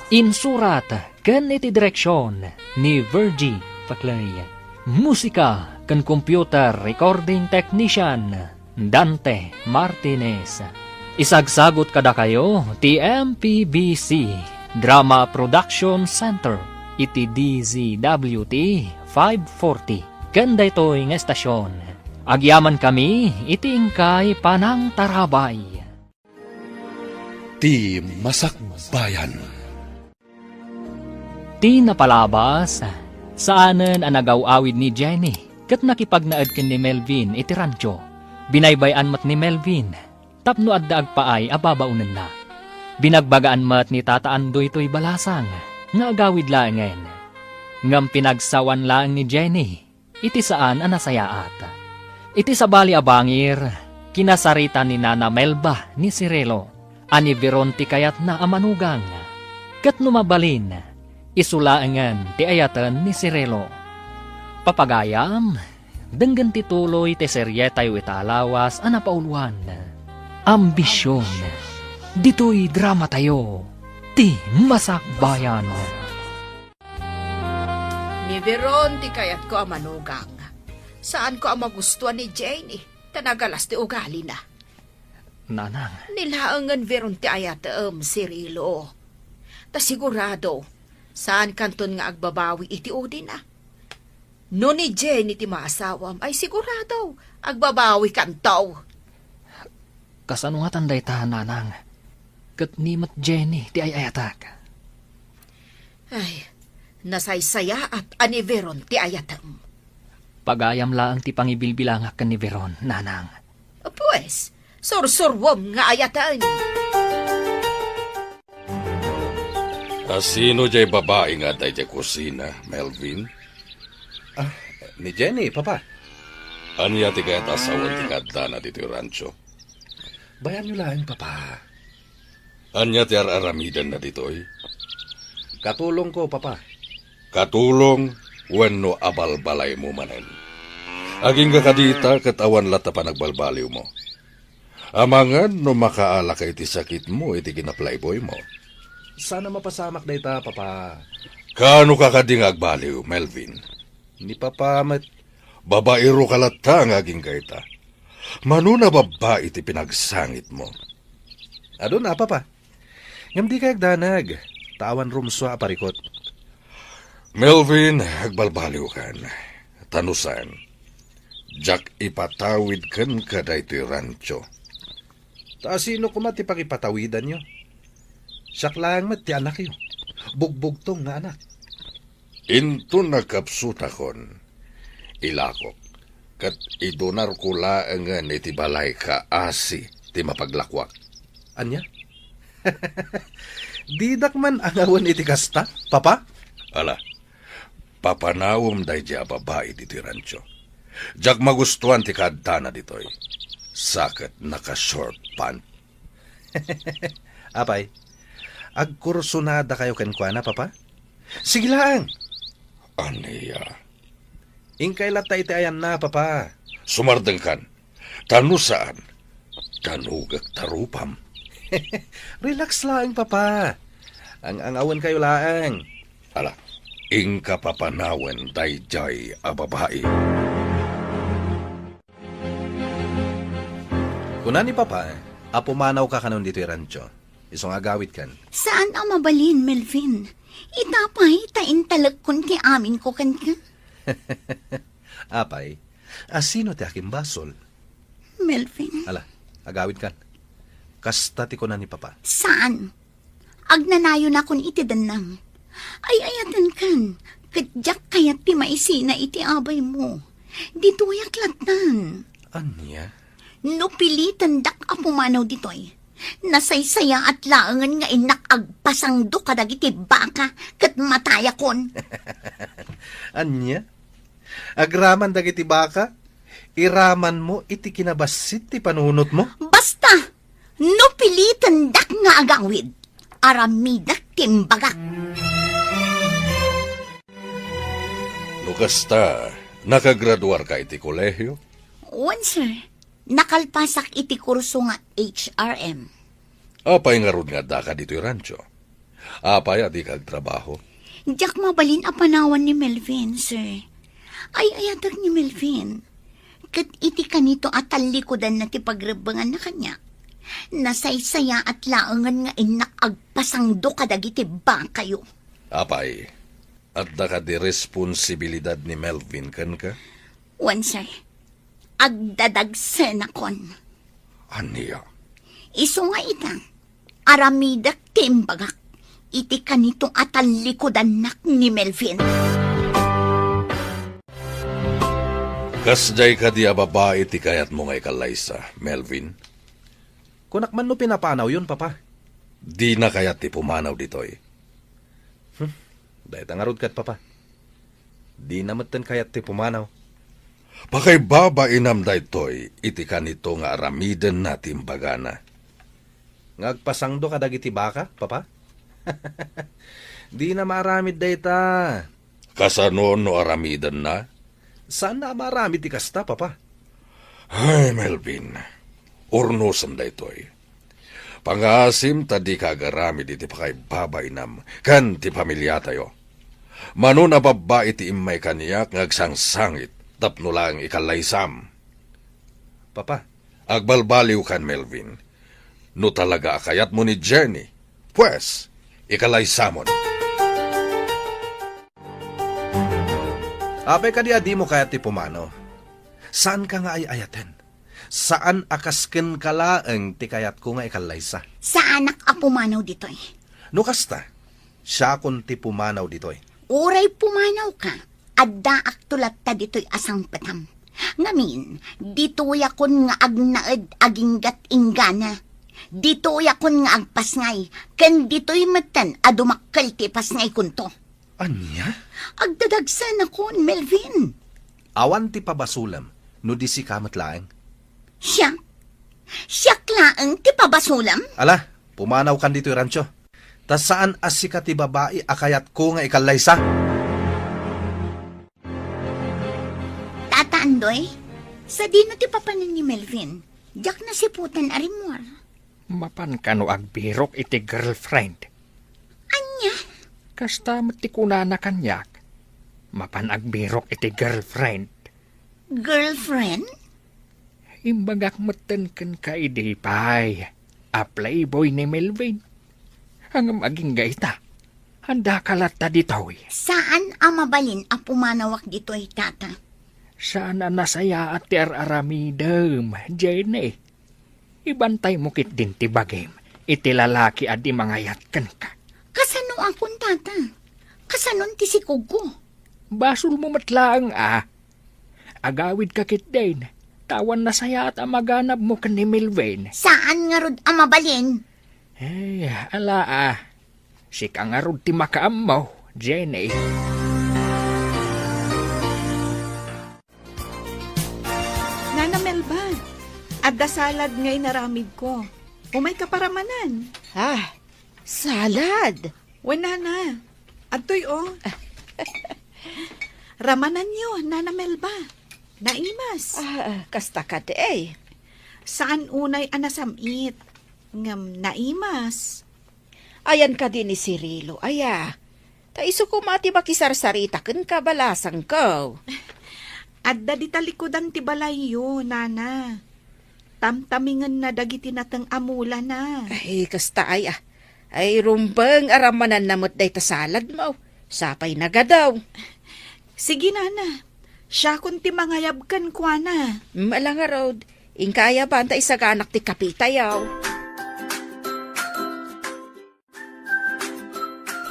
Insurat ken iti direksion ni Virgie Paclay. Musika ken computer recording technician, Dante Martinez. Isagsagut kadakayo ti M P B C Drama Production Center iti D Z W T five forty ken daytoy nga estasyon. Agyamankami iti inkay panangtarabay. Ti Masakbayan. Ti napalabas, saanen a nagaw-awid ni Jenny ket nakipagnaed ken ni Melvin iti rancho. Binaybay-an met ni Melvin tapno adda agpaay a babaonenna. Binagbagaan met ni Tata Andoy toy balasang nga agawid laengen. Ngem pinagsawan laeng ni Jenny iti saan a nasayaat. Iti sabali a bangir, kinasarita ni Nana Melba ni Cirilo a ni Veron ti kayatna a manugang. Ket no mabalin, isu laengen ti ayaten ni Cirilo. Papagayam, denggen ti tuloy ti serietayo ita a lawas a napauluan, Ambision. Ditoy dramatayo, Ti Masakbayan. Ni Veron ti kayatko a manugang. Saanko a magustuan ni Jenny, ta nagalas ti ugalina. Nanang. Ni laengen Veron ti ayatem, Cirilo. Ta sigurado, saankanton nga agbabawi iti udina. No ni Jenny ti maasawam, ay sigurado, agbabawikanto. Kasano ngatan dayta, nanang? Ket ni met Jenny ti ay-ayatak. Ay, nasaysayaat a ni Veron ti ayatem. Pagayam laeng ti pangibilbilangak ken ni Veron, nanang. Pues, sursuruem nga ayaten. A sino jay babai nga adda idiay kusina, Melvin? Ah, ni Jenny, Papa. Ania ti kayat a sawen ti kaaddana ditoy rancho? Bayanyo laeng, Papa. Ania ti ar-aramidenna ditoy? Katulongko, Papa. Katulong wenno abalbalaymo manen? Agingga kadita ket awan latta panagbalbaliwmo. Amangan no makaalaka iti sakitmo iti kinaplayboymo. Saan a mapasamak dayta, Papa. Kaano ka kadi nga agbaliw, Melvin? Ni Papa met. Babaero ka latta nga agingga ita. Mano a babbai ti pinagsangitmo? Aduna, Papa. Ngem dikay agdanag, ta awan rumsua a parikut. Melvin, agbalbaliwkan. Ta no saan, diak ipatawid kenka daytoy rancho. Ta sino koma ti pangipatawidanyo? Siak laeng met ti anakyo. Bugbugtong nga anak. Inton nagkapsutakon, ilakok, ket idunarko laengen iti balay kaasi ti mapaglakuak. Ania? Didak man angawen iti kasta, Papa? Ala, papanawem daydiay a babai ditoy rancho. Diak magustuan ti kaaddana ditoy. Sa ket naka-short pant. Apay, agkursunadakayo kenkuana, Papa? Sige laeng. Ania? Inkay latta iti ayanna, Papa. Sumardengkan. Ta no saan, danugek ta rupam. Relax laeng, Papa. Ang-angawenkayo laeng. Ala, inka papanawen daydiay a babai. Kuna ni Papa a pumanawka kanon ditoy rancho. Isu nga agawidkan. Saan a mabalin, Melvin. Ita pay ta intalekkon ti aminko kenka. Apay, a sino ti akimbasol? Melvin. Ala, agawidkan. Kasta ti kuna ni Papa. Saan? Agnanayonakon iti dennam. Ay-ayatenkan, ket diak kayat ti maisina iti abaymo. Ditoyak lattan. Ania? No pilitendak a pumanaw ditoy, nasaysayaat laengen nga innak agpasangdo kadagiti baka ket matayakon. Ania? Agraman dagiti baka, iramanmo iti kinabassit ti panunotmo? Basta! No pilitendak nga agawid, aramidak ti imbagak. No kasta, nakagraduarka iti kolehio? Wen, sir. Nakalpasak iti kurso nga H R M. Apay ngarud nga addaka ditoy rancho? Apay a dika agtrabaho? Diak mabalin a panawan ni Melvin, sir. Ay-ayatek ni Melvin. Ket iti kanito a tallikudanna ti pagrebbenganna kaniak, nasaysayaat laengen nga innak agpasangdo kadagiti bakayo. Apay, adda kadi responsibilidad ni Melvin kenka? Wen, sir. Agdadagsenakon. Ania? Isu nga ita, aramidek ti imbagak iti kanito a tallikudannak ni Melvin. Kasdiay kadi a babai ti kayatmo nga ikallaysa, Melvin? Kunak man no pinapanawyon, Papa. Dina kayat ti pumanaw ditoy. Hmm, dayta ngarud ket, Papa. Dina metten kayat ti pumanaw. Pakaibabainam daytoy iti kanito nga aramidenna ti imbagana. Nga agpasangdo kadagiti baka, Papa? Dina maaramid dayta. Kasano no aramidenna? Saanna a maaramid ti kasta, Papa. Ay, Melvin, urnosem daytoy. Pangaasim ta dika agaramid iti pakaibabainam ken ti familiatayo. Mano a babbai ti immay kaniak nga agsangsangit tapno laeng ikallaysam. Papa. Agbalbaliwkan, Melvin. No talaga a kayatmo ni Jenny, pues, ikallaysamon. Apay kadi a dimo kayat ti pumanaw? Saanka nga ay-ayaten? Saan a kas kenka laeng ti kayatko nga ikallaysa? Saanak a pumanaw ditoy. No kasta, siakon ti pumanaw ditoy. Uray pumanawka, addaakto latta ditoy a sangpetam. Ngamin, ditoyakon nga agnaed aginggat inggana. Ditoyakon nga agpasngay, ken ditoy metten a dumakkel ti pasngaykonto. Ania? Agdadagsenakon, Melvin. Awan ti pabasolem no di sika met laeng. Siak? Siak laeng ti pabasolem? Ala, pumanawkan ditoy rancho. Ta saan a sika ti babai a kayatko nga ikallaysa. Tata Andoy, sadino ti papanen ni Melvin? Diak nasiputan a rimmuar. Mapan kano agbirok iti girlfriend? Ania? Kasta met ti kunana kaniak. Mapan agbirok iti girlfriend. Girlfriend? Imbagak metten kenka idi pay a playboy ni Melvin. Ngem agingga ita, andaka latta ditoy. Saan a mabalin a pumanawak ditoy, Tata. Saan a nasayaat ti ar-aramidem, Jenny. Ibantaymo ketdin ti bagim iti lalaki a di mangayat kenka. Kasanoakon, Tata? Kasanon ti sikogko? Basolmo met laeng a. Agawidka ketdin, ta awan nasayaat a maganabmo ken ni Melvin. Saan ngarud a mabalin? Eh, ala a. Sika ngarud ti makaammo, Jenny. Nana Melba, adda salad nga inaramidko. Umayka paramanan. Ah, salad? Wen, Nana. Adtoy, o. Ramananyo, Nana Melba. Naimas. Ah, kasta kadi. Saan unay a nasam-it. Ngem naimas. Ayan kadi ni Cirilo, aya? Ta isu koma ti makisarsarita kenka, balasangko. Adda di talikudan ti balayyo, nana. Tamtamingenna dagiti nateng a mulana. Ay, kasta ay, ah. Ay, rumbeng, aramananna met dayta saladmo. Sapay nagadaw. Sige, nana. Siakon ti mangayab kenkuana. Mala ngarud, inka ayaban ta isaganak ti kapitayo.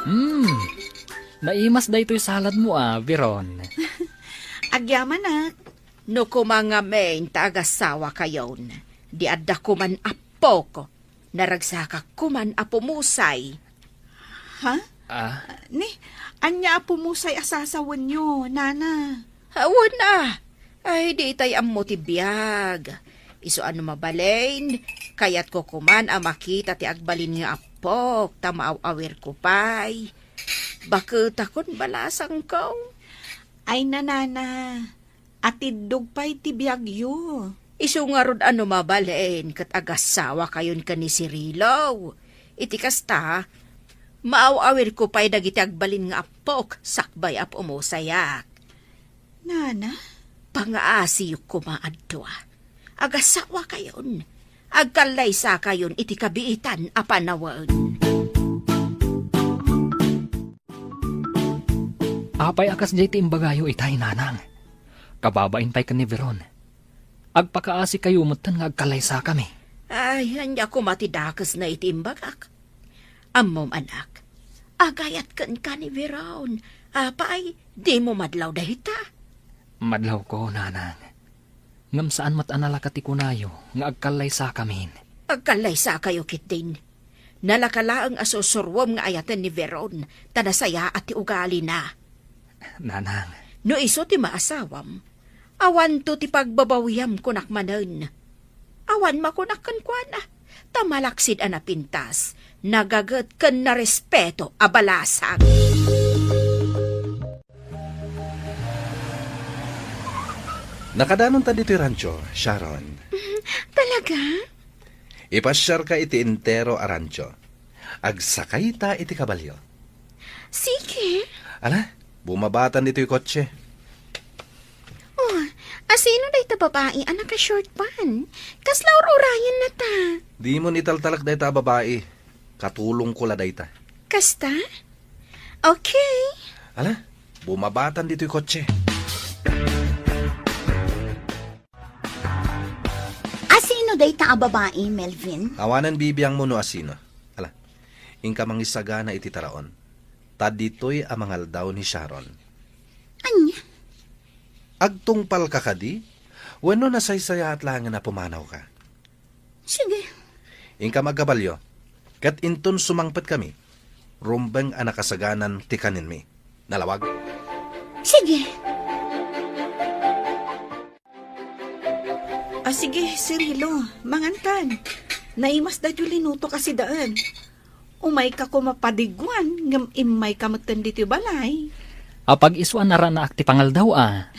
Hmm, naimas daytoy saladmo a, Veron. Agyamanak. No koma ngamin ta agasawakayon, di adda koman appok, naragsakak koman a pumusay. Ha? Ah? Ni, ania a pumusay a sasawenyo, nana? Awan a. Ay, di itay ammo ti biag. Isu a no mabalin, kayatko koman a makita ti agbalin nga appok, ta maaw-awirko pay. Baketakon, balasangko. Ay, nanana, atiddog pay ti biagyo. Isu ngarud a no mabalin ket agasawakayon ken ni Cirilo. Iti kasta, maaw-awirko pay dagiti agbalin nga appok sakbay a pumusayak. Nana? Pangaasiyo koma a dua. Agasawakayon. Agkallaysakayon iti kabiitan a panawen. Apay a kasdiay ti imbagayo itay, nanang? Kababain pay ken ni Veron. Agpakaasikayo metten nga agkallaysakami. Ay, ania koma ti dakesna iti imbagak? Ammom, anak, agayat kenka ni Veron. Apay, dimo madlaw dayta? Madlawko, nanang. Ngem saan met a nalaka ti kunayo nga agkallaysakamin. Agkallaysakayo ketdin. Nalaka laeng a sursuruem nga ayaten ni Veron, ta nasayaat ti ugalina. Nanang. No isu ti maasawam, awanto ti pagbabawiam kunak manen. Awan makunak kenkuana, ta malaksid a napintas, nagaget ken narespeto a balasang. Nakadanonta ditoy rancho, Sharon. Talaga? Ipasiarka iti entero a rancho. Agsakayta iti kabalio. Sige. Ala, bumabatan ditoy kotse. Oh, asino dayta babai a naka-short pant? Kasla ur-urayenna ta. Dimon italtalek dayta a babai. Katulongko la dayta. Kasta? Okay. Ala, bumabatan ditoy kotse. Asino dayta a babai, Melvin? Awanen bibiangmo no asino. Ala, inka mangisagana iti taraon. Ta ditoy a mangaldaw ni Sharon. Ania? Agtungpalka kadi? Wenno nasaysayaat laengen a pumanawka? Sige. Inka agkabalio, ket inton sumangpetkami, rumbeng a nakasaganan ti kanenmi. Nalawag? Sige. Ah, sige, Cirilo, mangantan. Naimas daytoy linutok a sidaen. Umayka koma padigwan, ngem immayka metten ditoy balay. Apag-isu a naranaak ti pangaldaw a.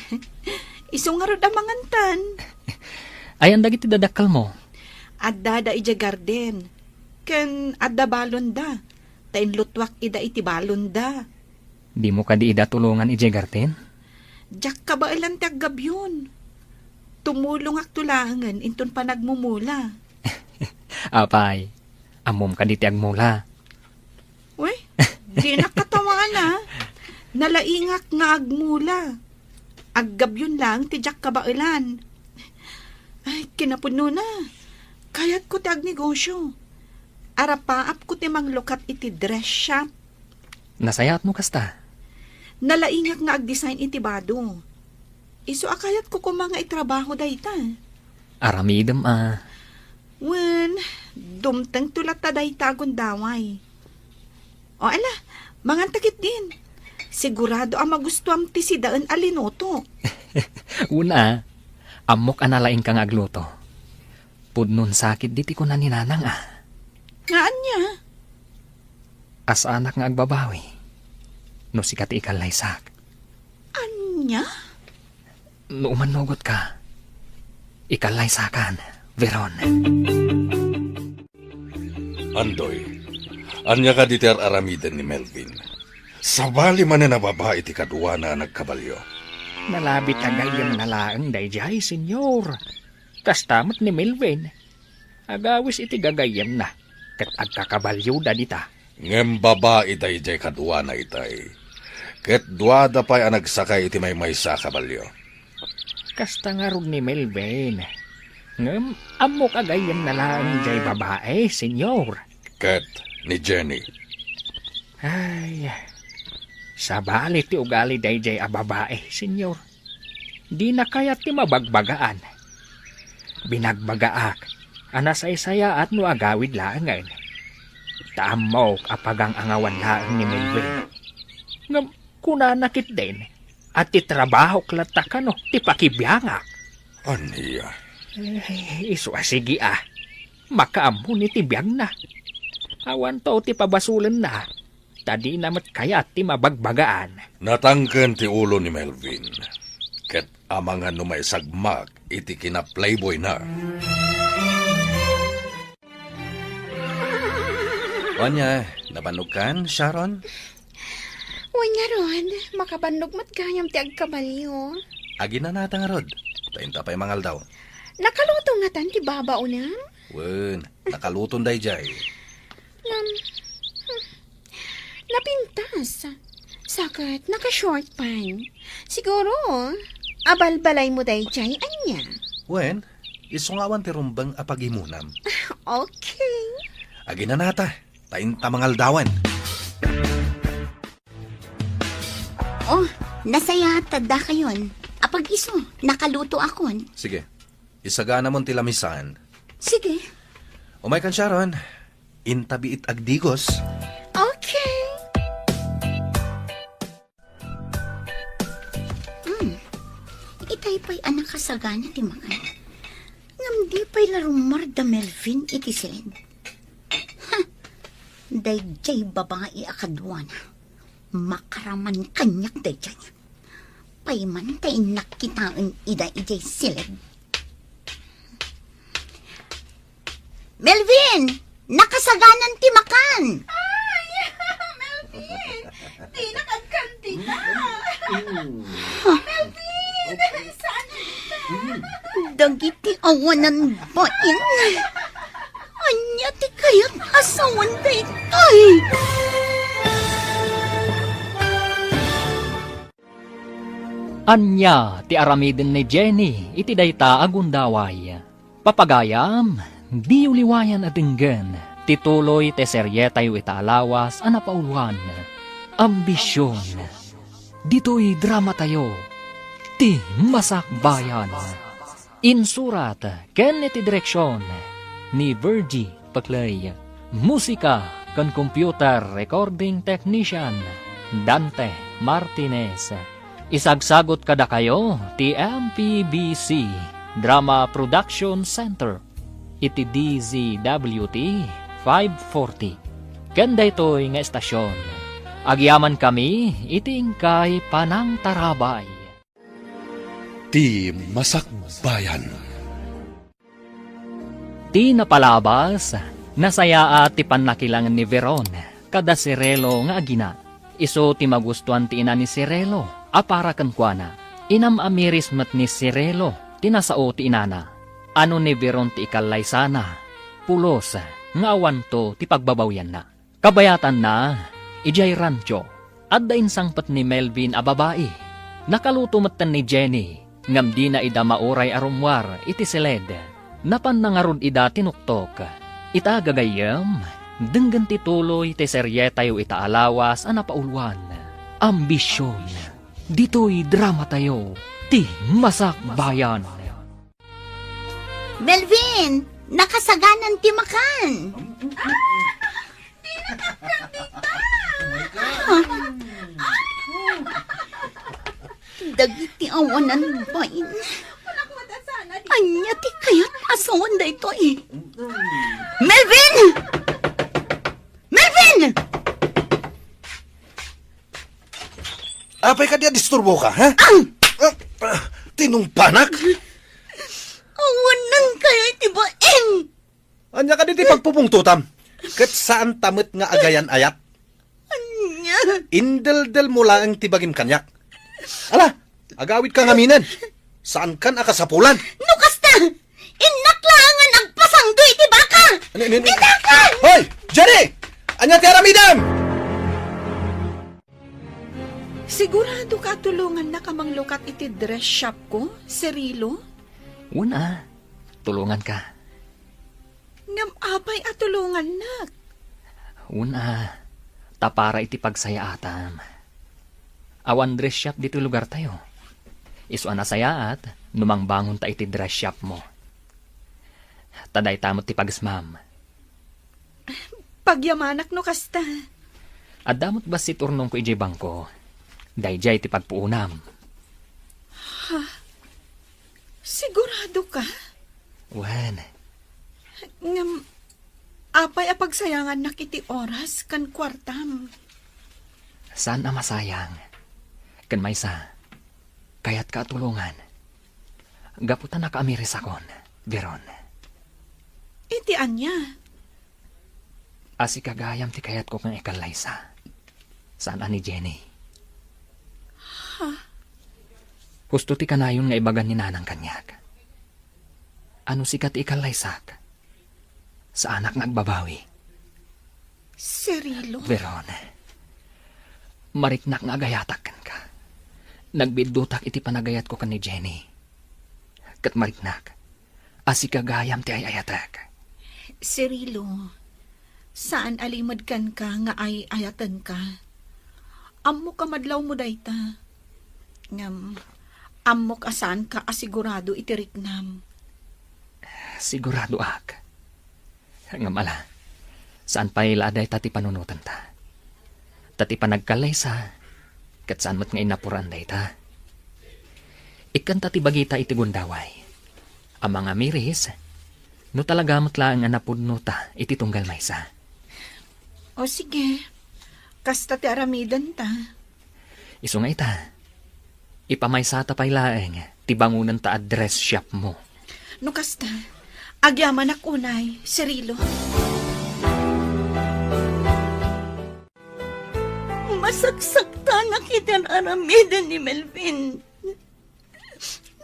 Isu ngarud a mangantan. Ayan dagiti dadakkelmo? Adda da idiay garden. Ken adda balonda. Ta inlutuak ida iti balonda. Dimo kadi ida tulongan idiay garden? Diak kabaelan ti aggabion. Tumulongakto laengen inton panagmumula. Apay, ammom kadi ti agmula? Uy, dinak katawanan. Nalaingak nga agmula. Aggabion laeng ti diak kabaelan. Ay, kinapudnona. Kayatko ti agnegosyo. Arapaapko ti manglukat iti dress shop. Nasayaat no kasta. Nalaingak nga agdesign iti bado. Isu a kayatko koma nga itrabaho dayta. Aramidem a. Wen, dumtengto latta dayta a gundaway. O ala, manganta ketdin. Sigurado a magustuam ti sidaen a linutok. Una, ammok a nalaingka nga agluto. Pudnon sakit diti kuna ni Nanang a. Nga ania? Asanak nga agbabawi no sika ti ikallaysak. Ania? No umannugotka, ikallaysakan, Veron. Andoy, ania kadi ti ar-aramiden ni Melvin? Sabali manen a babai ti kaduana a nagkabalio. Nalabit a gayyemna laeng daydiay, Senyor. Kasta met ni Melvin. Agawis iti gagayyemna, ket agkakabalioda dita. Ngem babai daydiay kaduana itay, ket duada pay a nagsakay iti maymaysa a kabalio. Kasta ngarud ni Melvin. Ngem ammok a gayyemna laeng jay babai, Senyor. Ket ni Jenny. Ay, sabali ti ugali daydiay a babai, Senyor. Dina kayat ti mabagbagaan. Binagbagaak a nasaysayaat no agawid laengen. Ta ammok a pagang-angawan laeng ni Melvin. Ngem kunana ketdin a ti trabahok latta kano ti pakibiangak. Ania? Eh, isu a sige a. Makaammo ni ti biagna. Awanto ti pabasolenna. Ta dina met kayat ti mabagbagaan. Natangken ti ulo ni Melvin, ket amangan no maisagmak iti kina-playboyna. Ania, nabannogkan, Sharon? Wen ngarud, makabannog met gayam ti agkabalio. Aginanata ngarud, ta inta pay mangaldaw. Nakaluto ngatan ti babaonem? Wen, nakaluton daydiay. Ngem, hmm, napintas. Sa ket, naka-short pant. Siguro, abalbalaymo daydiay, ania? Wen, isu nga awan ti rumbeng a pagimonam. Okay. Aginanata, ta inta mangaldawen. Oh, nasayaat ta dakayon. Apag-isu, nakalutoakon. Sige, isaganamon ti lamisan. Sige. Umaykan, Sharon. Intabi it agdigos. Okay. Hmm. Itay pay a nakasagana ti makan. Ngem di pay la rummuar da Melvin iti siled. Ha! Daydiay babai a kaduana. Makaraman kaniak daydiay. Pay man ta innak kitaen ida idiay siled. Melvin! Nakasaganan ti makan! Ay! Melvin! Dinak agkandida! Melvin! Saan ka? Dagiti awanan bain. Ania ti kayat a sawen daytoy? Ania ti aramiden ni Jenny iti dayta a gundaway? Papagayam, diyo liwayan a denggen ti tuloy ti serietayo ita a lawas a napauluan, Ambision. Ditoy dramatayo, Ti Masakbayan. Insurat ken iti direksion ni Virgie Paclay. Musika ken computer recording technician, Dante Martinez. Isagsagut kadakayo ti M P B C Drama Production Center iti D Z W T five forty. Ken daytoy nga estasion, agyamankami iti inkay panangtarabay. Ti Masakbayan. Ti napalabas, nasayaat ti pannakilangen ni Veron kada Cirelo nga agina. Isu ti magustuan ti ina ni Cirelo a para kenkuana. Inam-amiris met ni Cirelo ti nasao ti inana. Ano ni Veron ti ikallaysana, pulos nga awanto ti pagbabawianna. Kabayatanna, idiay rancho, adda insangpet ni Melvin a babai. Nakaluto metten ni Jenny, ngem dina ida mauray a rummuar iti siled. Napanna ngarud ida tinuktok. Ita gagayyem, denggen ti tuloy ti serietayo ita a lawas a napauluan, Ambision. Ditoy dramatayo, Ti Masakbayan. Melvin, nakasaganan ti makan. Dagiti awanan bain. Ania ti kayat a sawen daytoy? Melvin! Melvin! Apay kadi a disturboka, ha? Ah! Ah, ah, tinungpanak? Awanan kayo iti bain! Ania kadi ti pagpupungtotam? Ket saanta met nga agayan-ayat. Ania? Indeldelmo laeng ti bagim kaniak. Ala, agawidka ngaminen. Saankan a kasapulan. No kasta, innak laeng nga nagpasangdo iti baka. Ano, ano, ano? Ditakan! Hoy! Jenny! Ania ti aramidem? Sigurado ka a tulongannak a manglukat iti dress shop ko, Cirilo? Wen a, tulonganka. Ngem apay a tulongannak? Wen a, ta para iti pagsayaatam. Awan dress shop ditoy lugartayo. Isu a nasayaat no mangbangonta iti dress shopmo. Ta dayta met ti pagesmam. Pagyamanak no kasta. Adda met bassit urnongko idiay bangko. Daydiay ti pagpuonam. Ha? Sigurado ka? Wen. Ngem, apay a pagsayangannak iti oras ken kuartam? Saan a masayang. Ken maysa, kayatka a tulongan. Gapu ta nakaamirisakon, Veron. Iti ania? A sika gayam ti kayatko nga ikallaysa. Saan a ni Jenny. Ha? Husto ti kanayon nga ibagan ni Nanang kaniak. A no sika ti ikallaysak, saanak nga agbabawi. Cirilo? Veron, mariknak nga agayatak kenka. Nagbidduttak iti panagayatko ken ni Jenny. Ket mariknak a sika gayam ti ay-ayatek. Cirilo, saan a limed kenka nga ay-ayatenka. Ammok a madlawmo dayta. Ngem, ammok a saanka a sigurado iti riknam. Siguradoak. Ngem ala, saan pay la a dayta ti panunotanta. Ta ti panagkallaysa, ket saan met nga innapuran dayta. Ikkanta ti bagita iti gundaway. A mangamiris, no talaga met laeng a napudnota iti tunggal maysa. O sige, kasta ti aramidenta. Isu nga ita, ipamaysata pay laeng ti bangonenta a dress shopmo. No kasta, agyamanak unay, Cirilo. Masaksaktanak iti ar-aramiden ni Melvin.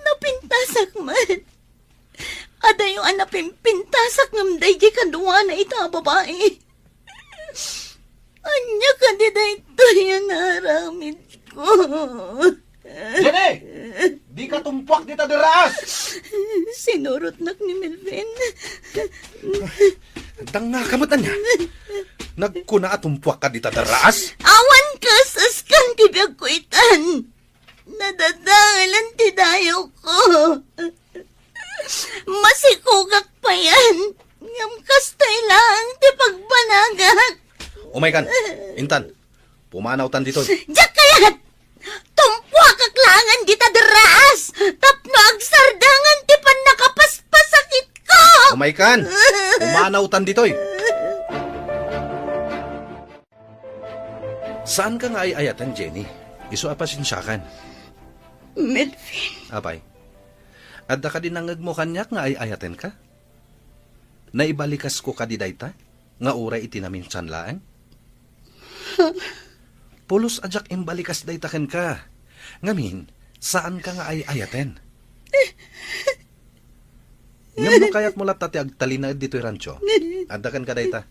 Napintasak met. Adayo a napimpintasak ngem daydi kaduana ita a babai. Ania kadi daytoy a naaramidko? Jenny! Dika tumpuak dita derraas! Sinurotnak ni Melvin. Dangngaka met ania? Nagkuna a tumpuakka dita derraas? Awan kas-askan ti biagko itan. Nadadaelan ti dayawko. Masikogak payen, ngem kastoy laeng ti pagbanagak. Umaykan, intan, pumanawtan ditoy. Diak kayat! Tumpuakak laengen dita derraas tapno agsardengen ti pannakapaspasakitko! Umaykan, pumanawtan ditoy. Saanka nga ay-ayaten, Jenny. Isu a pasensiakan. Melvin. Apay, adda kadi nangngegmo kaniak nga ay-ayatenka? Naibalikasko kadi dayta nga uray iti naminsan laeng? Pulos a diak imbalikas dayta kenka. Ngamin, saanka nga ay-ayaten. Ngem no kayatmo latta ti agtalinaed ditoy rancho, adda kenka dayta.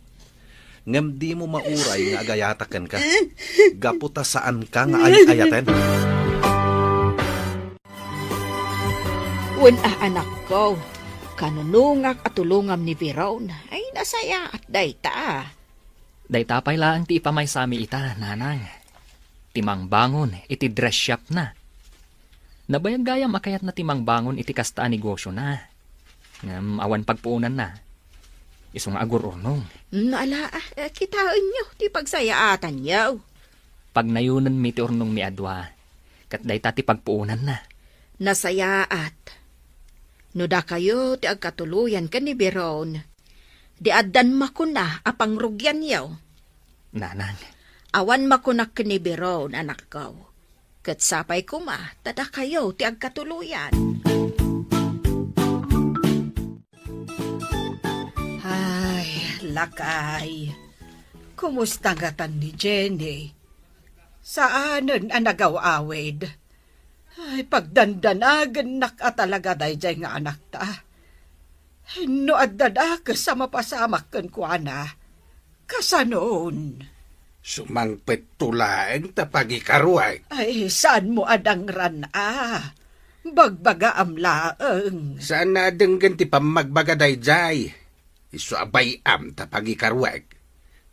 Ngem dimo mauray nga agayatak kenka, gapu ta saanka nga ay-ayaten. Wen a, anakko, kanunongak a tulongam ni Veron. Ay, nasayaat dayta. Dayta pay laeng ti ipamaysami ita, nanang. Ti mangbangon iti dress shopna. Nabayag gayam a kayatna ti mangbangon iti kasta a negosiona. Ngem awan pagpuonanna. Isu nga agur-urnong. Mm, ala, eh, kitaenyo ti pagsayaatanyo. Pagnayonenmi ti urnongmi a dua, ket dayta ti pagpuonanna. Nasayaat. No dakayo ti agkatuloyan ken ni Veron, di addan makuna a pangrugianyo. Nanang. Awan makunak ken ni Veron, anakko. Ket sapay koma ta dakayo ti agkatuloyan. Ay, Lakay, kumusta ngatan ni Jenny? Saanen a nagaw-awid? Ay, pagdandanagennak a talaga daydiay nga anakta. No adda dakes a mapasamak kenkuana, kasanon? Sumangpetto laeng ta pagikaruek. Ay, saanmo a dangran a? Bagbagaam laeng. Saan a denggen ti pammagbaga daydiay? Isu a bay-am ta pagikaruek.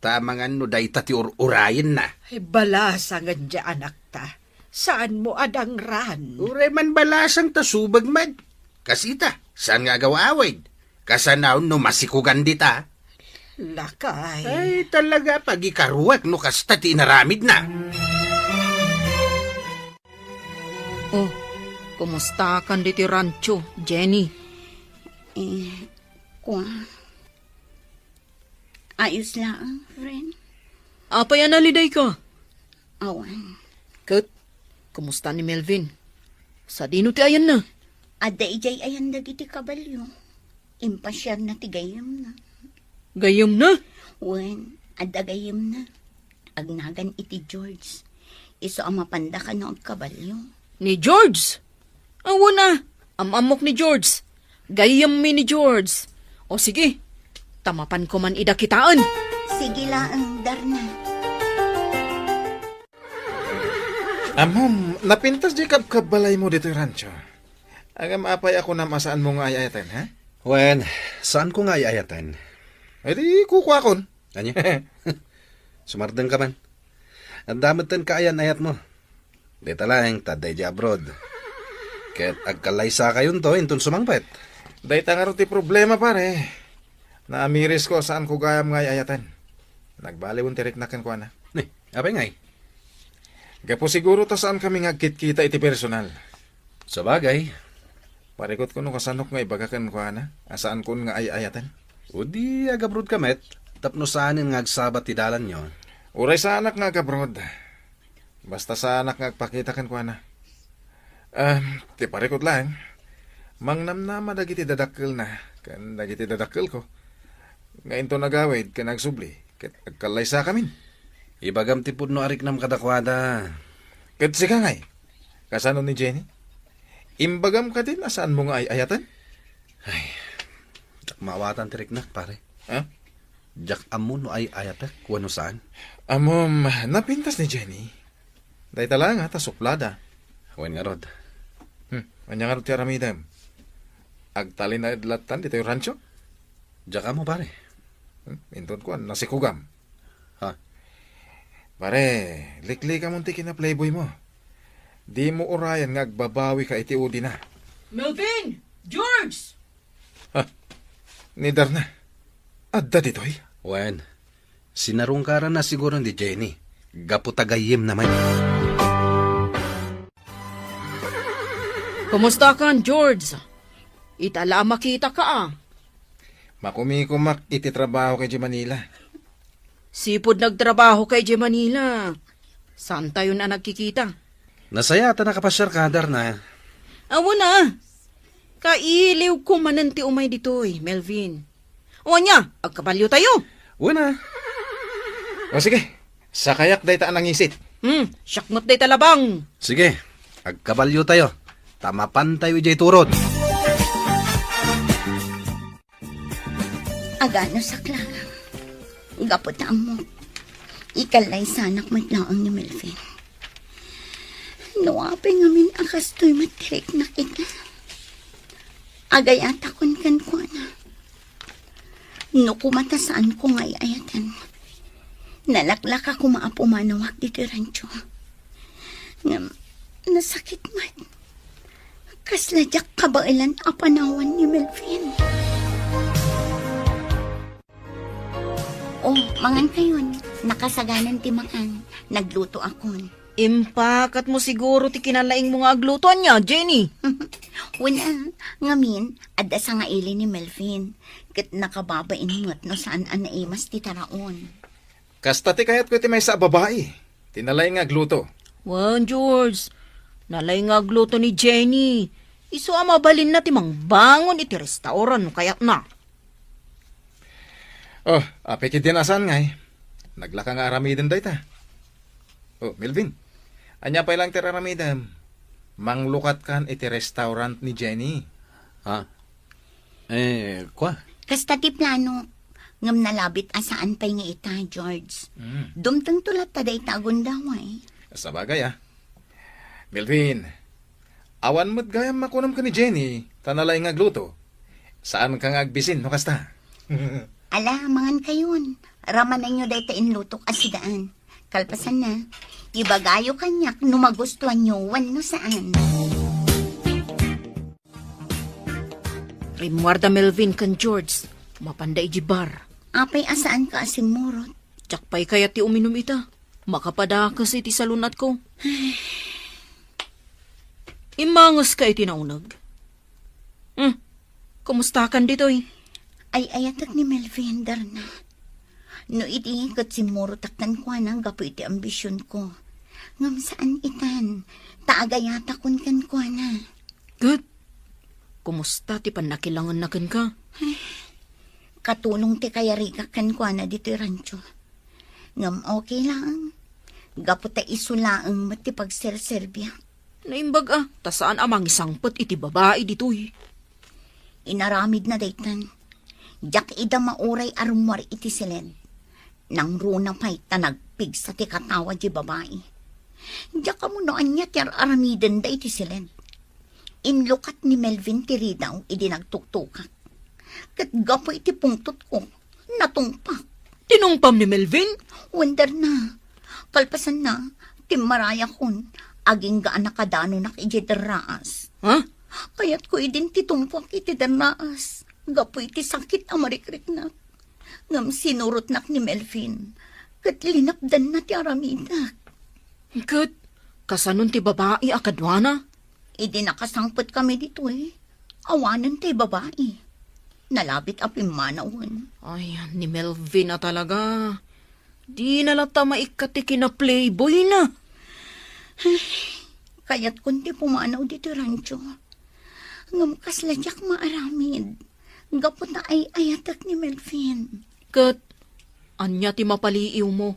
Ta amangan no dayta ti ur-urayenna. Ay, balasangen diay anakta. Saanmo a dangran? Uray man balasang ta subeg met. Kasita, saan nga agaw-awid? Kasanaon no masikugan dita? Lakay. Ay, talaga, pagikaruek no kasta ti inaramidna. Oh, kumusta kan ditoy rancho, Jenny? Eh, kua, ayos laeng, friend. Apay a nalidayka? Awan. Ket, kumusta ni Melvin? Sadino ti ayanna? Adda idiay ayan dagiti kabalio. Impasiarna ti gayyemna. Gayyemna? Wen, adda gayyemna. Agnagan iti George. Isu a mapanda kano agkabalio. Ni George? Awan a, am-ammok ni George. Gayyemmi ni George. O sige, ta mapanko man ida kitaen. Sige laeng, Darna. Ammom, napintas diay kabkabbalaymo ditoy rancho. Ngem apay a kunam a saanmo nga ay-ayaten, ha? Wen, saanko nga ay-ayaten. Ay di, kukuakon. Ania? Sumardengka man. Adda met ti kaayan-ayatmo. Dayta laeng ta adda idiay abroad. Ket agkallaysakayonto inton sumangpet. Dayta ngarud ti problema, pare. Naamirisko a saanko gayam nga ay-ayaten. Nagbaliwen ti riknak kenkuana. Ni, apay ngay? Gapu siguro ta saankami nga agkitkita iti personal. Sabagay. Parikutko no kasanok nga ibaga kenkuana a saankon nga ay-ayaten. O di agabrodka met, tapno saanen nga agsabat ti dalanyo. Uray saanak nga agabroad. Basta saanak nga agpakita kenkuana. Ah, ti parikut laeng, mangnamnama dagiti dadakkelna ken dagiti dadakkelko nga inton agawid ken agsubli ket agkallaysakamin. Ibagam ti pudno a riknam kadakuada. Ket sika ngay, kasano ni Jenny? Imbagam kadin a saanmo nga ay-ayaten? Ay, diak maawatan ti riknak, pare. Ha? Diak ammo no ay-ayatek wenno saan. Ammom, napintas ni Jenny. Dayta laeng a ta suplada. Wen ngarud. Hmm, ania ngarud ti aramidem? Agtalinaed lattan ditoy rancho? Diak ammo, pare. Hmm, inton kuan, nasikugam. Ha? Pare, liklikamon ti kina-playboymo. Dimo urayan nga agbabawika iti udina. Melvin! George! Ha? Ni Darna? Adda ditoy? Wen, sinarungkaranna siguro ni Jenny. Gapu ta gayyemna met. Kumusta kan, George? Ita la a makitaka, a. Makumikumak iti trabaho kay Manila. Sipud nagtrabaho kay Manila. Saantayon a nagkikita? Nasayaat a nakapasiarka, Darna. Awan a. Kailiwko manen ti umay ditoy, Melvin. O ania, agkabaliotayo? Wen a. O sige, sakayak dayta a nangisit. Hmm, siak met dayta labang. Sige, agkabaliotayo. Ta mapantayo idiay turod. Agano saklang. Gapu ta ammok, ikallaysanak met laeng ni Melvin. No apay ngamin a kastoy met ti riknak ita, agayatakon kenkuana. No kuma ta saanko nga ay-ayaten, nalaklaka koma a pumanawak ditoy rancho. Ngem, nasakit met. Kasla diak kabaelan a panawan ni Melvin. Oh, mangankayon. Nakasaganan ti makan. Naglutoakon. Impakatmo siguro ti kinalaingmo nga agluto, ania, Jenny? Wen a, ngamin, adda sangaili ni Melvin. Ket nakababain met no saan a naimas ti taraon. Kasta ti kayatko iti maysa a babai, ti nalaing nga agluto. Wen, George, nalaing nga agluto ni Jenny. Isu a mabalinna ti mangbangon iti restaurant no kayatna. Oh, apay ketdin a saan ngay? Naglaka nga aramiden dayta. Oh, Melvin, ania pay laeng ti aramidem? Manglukatkan iti restaurant ni Jenny. Ha? Eh, kua? Kasta ti plano, ngem nalabit a saan pay nga ita, George. Mm. Dumtengto latta dayta a gundaway. Sabagay, ah. Melvin, awan met gayam makunam ken ni Jenny, ta nalaing nga agluto. Saanka nga agbisin no kasta? Ala, mangankayon. Ramanenyo dayta inlutok a sidaan. Kalpasanna, ibagayo kaniak no magustuanyo wenno saan. Rimmuarda Melvin ken George, mapanda idiay bar. Apay a saanka a simmurot? Diak pay kayat ti uminum ita. Makapadakes iti salun-atko. Immangeska iti nauneg. Hmm, kumustakan ditoy? Ay-ayatek ni Melvin, Darna. No idi ket simmurotak kenkuana gapu iti ambisionko. Ngem saan itan, ta agayatakon kenkuana. Ket, kumusta ti pannakilangenna kenka? Katulong ti kayarigak kenkuana ditoy rancho. Ngem okay laeng. Gapu ta isu laeng met ti pagserserbiak. Naimbag a, ta saan a mangisangpet iti babai ditoy. Inaramidna daytan. Diak ida mauray a rummuar iti siled. Nangruna pay ta nagpigsa ti katawa di babai. Diak ammo no ania ti ar-aramidenda iti siled. Inlukat ni Melvin ti ridaw idi nagtuktukak. Ket gapu iti pungtotko, natungpak. Tinungpam ni Melvin? Wen, Darna. Kalpasanna, timmarayakon, agingga a nakadanonak idiay derraas. Ha? Kayatko idin ti tungpuak iti derraas, gapu iti sakit a marikriknak. Ngem sinurotnak ni Melvin, ket linapdanna ti aramidak. Ket, kasanon ti babai a kaduana? Idi nakasangpetkami ditoy, awanen tay babai. Nalabit a pimmanawen. Ay, ni Melvin a talaga. Dina latta maikkat ti kinaplayboyna. Ay, kayatkon ti pumanaw ditoy rancho. Ngem kasla diak maaramid. Gapu ta ay-ayatek ni Melvin. Ket, ania ti mapaliiwmo?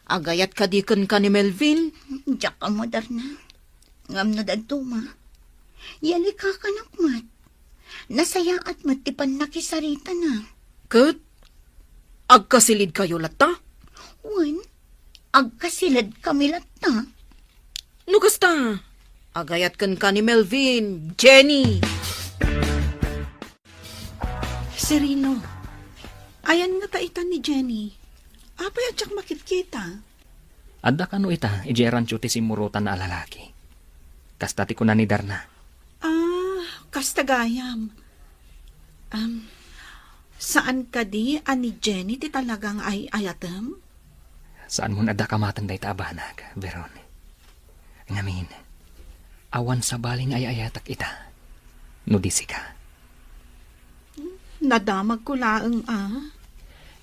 Agayat kadi kenka ni Melvin? Diak ammo, Darna. Ngem no dadduma, yalikakanak met. Nasayaat met ti pannakisaritana. Ket agkasilidkayo latta? Wen, agkasiledkami latta. No kasta, agayat kenka ni Melvin, Jenny. Cirilo, ayan ngata ita ni Jenny? Apay a diak makitkita? Adda kano ita idiay rancho ti simmurotanna a lalaki. Kasta ti kuna ni Darna. Ah, kasta gayam. Am, saan kadi a ni Jenny ti talaga nga ay-ayatem? Saanmon adda kamaten dayta a banag, Veron. Ngamin, awan sabali nga ay-ayatek ita, no di sika. Nadamagko laeng a.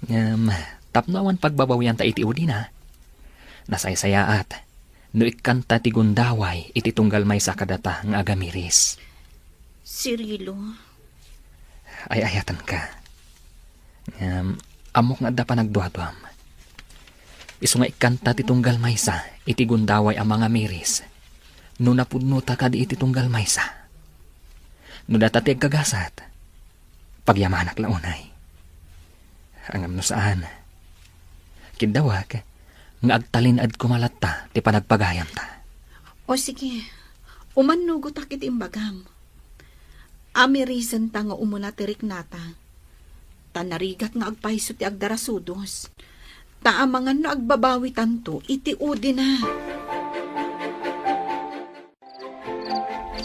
Ngem, tapno awan pagbabawianta iti udina, nasaysayaat no ikkanta ti gundaway iti tunggal maysa kadata nga agamiris. Cirilo. Ay-ayatenka. Ngem, ammok nga adda panagduaduam. Isu nga ikkanta ti tunggal maysa iti gundaway a mangamiris no napudnota kadi iti tunggal maysa. No data ti aggagasat, pagyamanak la unay. Ngem no saan, kiddawak nga agtalinaed koma latta ti panagpagayamta. O sige, umannugotak iti imbagam. Amirisenta nga umuna ti riknata. Ta narigat nga agpayso ti agdarasudos. Ta amangan no agbabawitanto iti udina.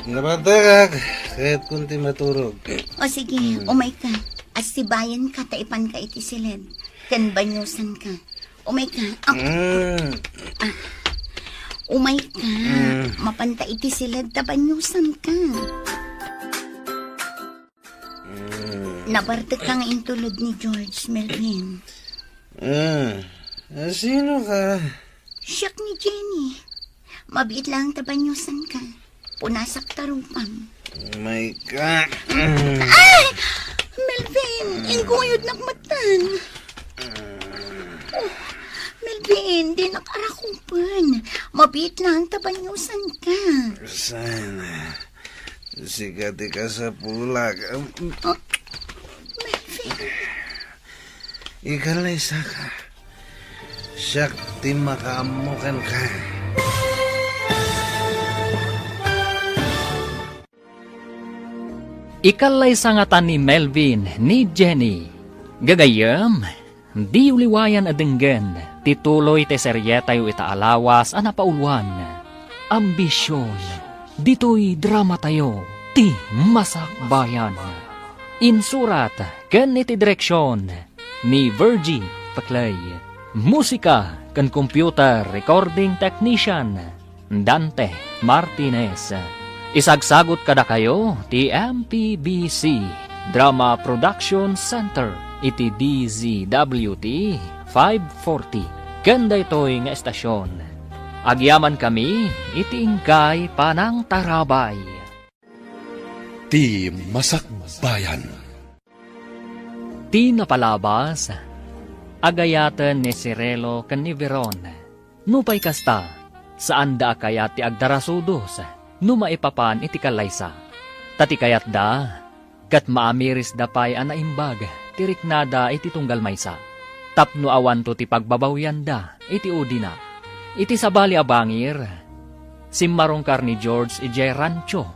Nabantayak, kayatkon ti maturog. O sige, Hmm. umayka. Assibayanka ta ipanka iti siled. Ken banyosanka. Umayka. Ah, Hmm. ah. Umayka. Hmm. Mapanta iti siled ta banyosanka. Hmm. Nabartek ka nga intulod ni George, Melvin. Ah, ah, sino ka? Siak ni Jenny. Mabiit lang ta banyosan ka. Punasak ta rupam. Oh my God. Ay! Melvin, inggoyodnak metten. Oh, Melvin, dinak arakupen. Mabiit laeng ta baniosanka. Saan? Sika ti kasapulak. Um, Oh, Melvin. Ikalaysaka. Siak ti makaammo kenka. Ikallaysa ngata ni Melvin ni Jenny. Gagayyem, diyo liwayan a denggen ti tuloy ti serietayo ita a lawas a napauluan, Ambision. Ditoy dramatayo, ti Masakbayan. Insurat ken iti direksion ni Virgie Paclay. Musika ken computer recording technician, Dante Martinez. Isagsagut kadakayo ti M P B C Drama Production Center iti D Z W T five forty ken daytoy nga estasion. Agyamankami iti inkay panangtarabay. Ti Masakbayan. Ti napalabas, agayaten ni Cirilo ken ni Veron. Nupay kasta, saanda a kayat ti agdarasudos no maipapan iti kallaysa. Ta ti kayatda, ket maamirisda pay a naimbag ti riknada iti tunggal maysa, tapno awanto ti pagbabawianda iti udina. Iti sabali a bangir, simmarungkar ni George idiay rancho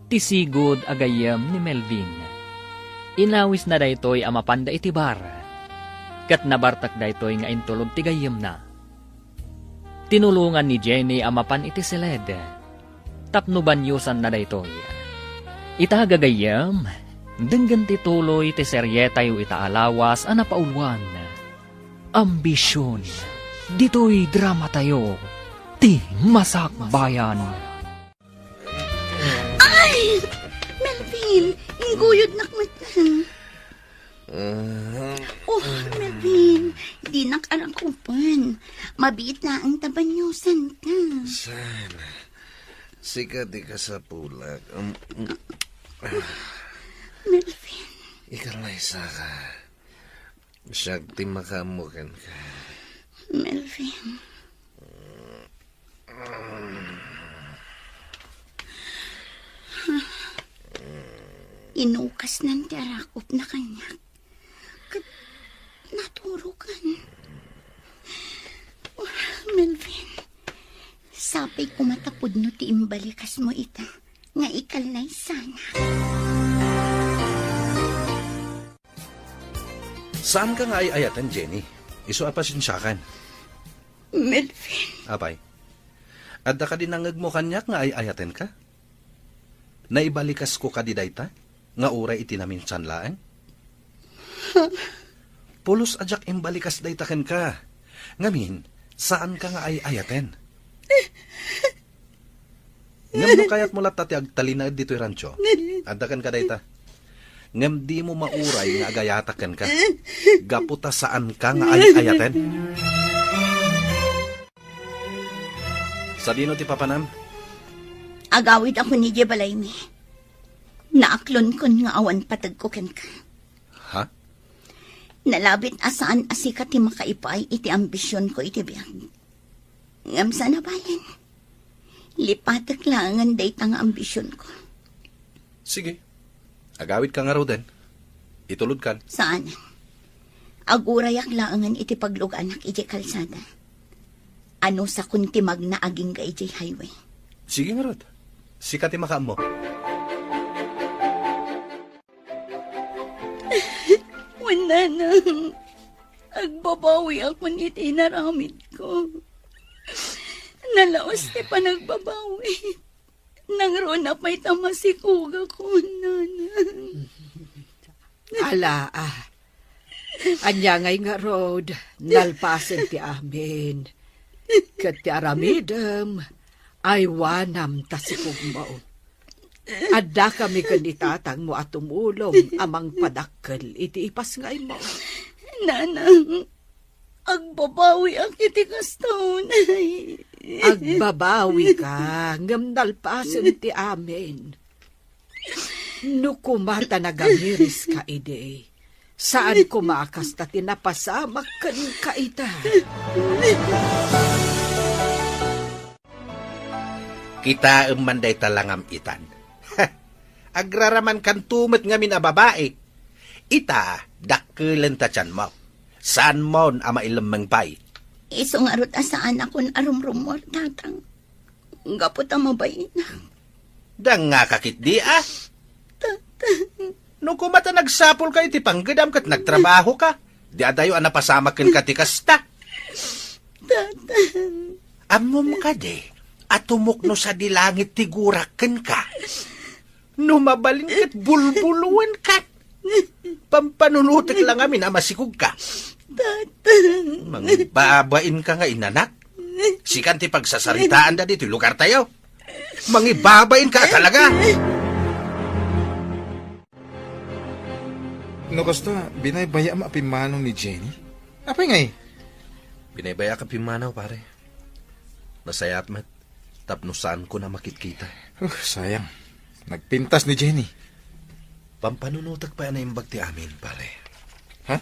ti sigud a gayyem ni Melvin. Inawisna daytoy a mapanda iti bar, ket nabartek daytoy nga intulod ti gayyemna. Tinulongan ni Jenny a mapan iti siled tapno baniosanna daytoy. Ita gagayyem, denggen ti tuloy ti serietayo ita a lawas a napauluan, Ambision. Ditoy dramatayo, ti Masakbayan. Ay! Melvin, ingguyodnak met. Ah. Oh, Melvin, dinak arakupen. Mabiit laeng ta baniosanka. Saan? Sika ti kasapulak. Um, um. Melvin. Ikalaysaka. Siak ti makaammo kenka. Melvin. Inukasnan ti arakupna kaniak. Ket naturokan. Oh, Melvin, sapay koma ta pudno ti imbalikasmo ita nga ikallaysanak. Saanka nga ay-ayaten, Jenny. Isu a pasensiakan. Melvin. Apay, adda kadi nangngegmo kaniak nga ay-ayatenka? Naibalikas ko kadi dayta nga uray iti naminsan laeng? Pulos a diak imbalikas dayta kenka. Ngamin, saanka nga ay-ayaten. Ngem no kayatmo latta ti agtalinaed ditoy rancho, adda kenka dayta. Ngem dimo mauray nga agayatak kenka, gapu ta saanka nga ay-ayaten. Sadino ti papanam? Agawidakon idiay balaymi. Naaklonkon nga awan pategko kenka. Ha? Nalabit a saan a sika ti makaipaay iti ambisionko iti biag. Ngem saan a bain, lipatek laengen dayta nga ambisionko. Sige. Agawidka ngaruden. Itulodkan. Saan. Agurayak laengen iti pagluganak idiay kalsada. Anusakon ti magna agingga idiay highway. Sige ngarud. Sika ti makaammo. Wen, nanang, agbabawiakon iti inaramidko. Nalaus ti panagbabawi. Nangruna pay ta masikogakon, nanang. Ala, ah. Ania ngay ngarud, nalpasen ti amin. Ket ti aramidem, aywanam ta sikogmo. Addakami ken ni tatangmo a tumulong a mangpadakkel iti ipasngaymo. Nanang, agbabawiak iti kasta unay. Agbabawika, ngem nalpasen ti amin. No koma ta nagamiriska idi, Saan koma a kasta ti napasamak kenka ita. Kitaem man dayta langam itan. Agraramankanto met ngamin a babai. Ita, dakkelen ta tianmo. Saanmon a mailemmeng pay. Isu ngarud a saanakon a rumrummuar, Tatang. Gapu ta mabain. Dangngaka ketdi, a? Tatang. No koma ta nagsapulka iti panggedam ket nagtrabahoka, di adayo a napasamak kenka ti kasta. Tatang. Ammom kadi a tumukno sadi langit ti gurak kenka? No mabalin ket bulbuloenka. Pampanunotek la ngamin a masikogka. Tatang. Mangibabainka nga inanak. Sikan ti pagsasaritaanda ditoy lugartayo. Mangibabainka a talaga. No kasta, binaybaya-, a pimmanaw ni Jenny? Apay ngay? Binaybayaak a pimmanaw, pare. Nasayaat met tapno saanko a makitkita. Uh, sayang. Nagpintas ni Jenny. Pampanunotek pay a naimbag ti amin, pare. Ha?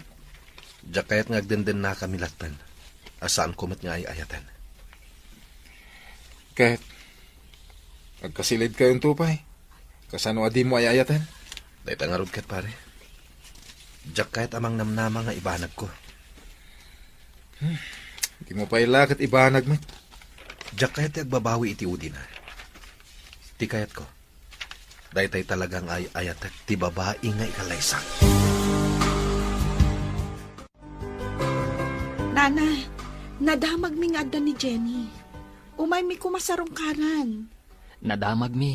Diak kayat nga agdendennakami latten a saanko met nga ay-ayaten. Ket, agkasilidkayonto pay. Kasano a dimo ay-ayaten? Dayta ngarud ket, pare. Diak kayat a mangnamnama nga ibanagko. Hmm, dimo pay la ket ibanag met. Diak kayat ti agbabawi iti udina. Ti kayatko, daytay talaga nga ay-ayatek ti babai nga ikalaysak. Nana, nadamagmi nga adda ni Jenny. Umaymi koma sarungkaran. Nadamagmi.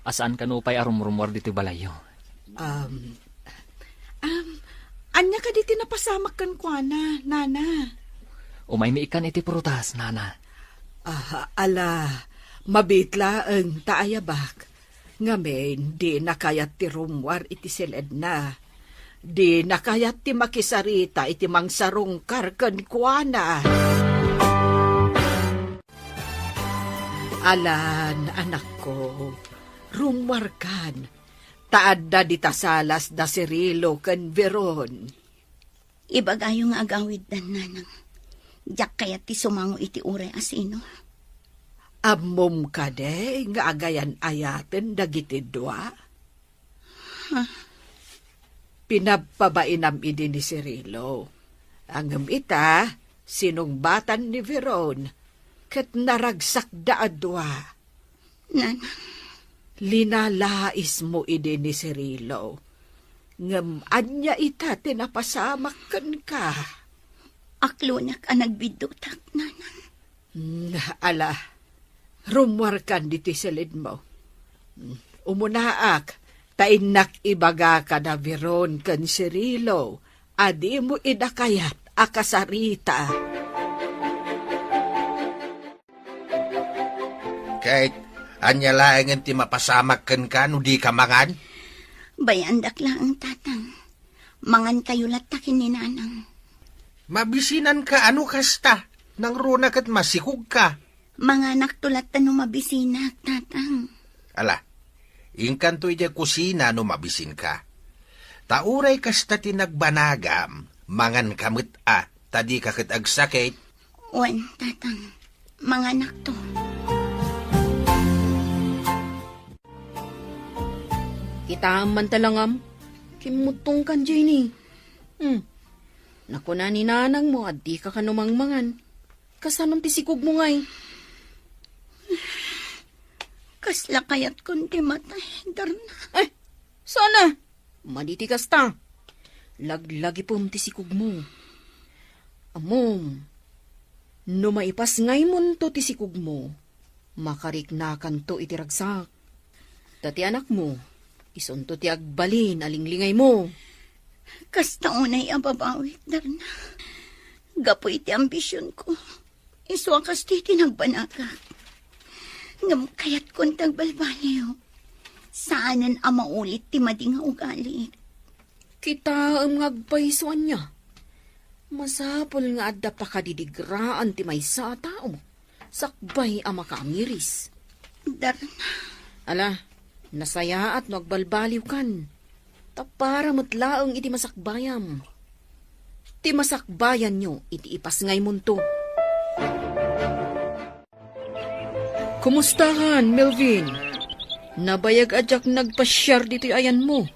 A saan kano pay a rumrummuar ditoy balayyo. Um, um, ania kadi ti napasamak kenkuana, Nana? Umaymi ikkan iti prutas, Nana. Ah, ala, mabiit laeng ta ayabak. Ngamin, dina kayat ti rummuar iti siledna. Dina kayat ti makisarita iti mangsarungkar kenkuana. Alan, anakko, rummuarkan, ta adda dita salas da Cirilo ken Veron. Ibagayo nga agawiddan, Nanang. Diak kayat ti sumango iti uray a sino. Ammom kadi nga agayan-ayaten dagiti dua? Ha? Pinabpabainam idi ni Cirilo. Ngem ita, sinungbatan ni Veron, ket naragsakda a dua. Nanang. Linalaismo idi ni Cirilo. Ngem ania ita ti napasamak kenka? Aklonek a nagbiddutak, Nanang. Mm, ala, rummuarkan ditoy silidmo. Mm, umunaak, ta innak ibaga kada Veron ken Cirilo a dimo ida kayat a kasarita. Ket, ania laengen ti mapasamak kenka no dika mangan? Bayaandak laeng, Tatang. Mangankayo latta ken ni Nanang. Mabisinanka a no kasta, nangruna ket masikogka. Manganakto latta no mabisinak, Tatang. Ala, inkanto idiay kusina no mabisinka. Ta uray kasta ti nagbanagam, manganka met a, ta dika ket agsakit. Wen, Tatang, manganakto. Kitaem man ta langam, kimmuttongkan, Jenny. Hmm. Nakuna ni nanangmo a dika kano mangmangan. Kasanon ti sikogmo ngay? Kasla kayatkon ti matay, Darna. Eh, sana! Madi ti kasta. Laglagipem ti sikogmo. Ammom, no maipasngaymonto ti sikogmo, makariknakanto iti ragsak. Ta ti anakmo, isunto ti agbalin a linglingaymo. Kasta unay a babawik, Darna. Gapu iti ambisionko, isu a kasta ti nagbanagak. Ngem kayatkon ti agbalbaliw. Saanen a maulit ti madi nga ugali. Kitaem nga agpayso ania. Masapul nga adda pakadidigraan ti maysa a tao sakbay a makaamiris. Darna. Ala, nasayaat no agbalbaliwkan. Ta para met laeng iti masakbayam. Ti masakbayanyo iti ipasngaymonto. Kumustakan, Melvin? Nabayag a diak nagpasiar ditoy ayanmo.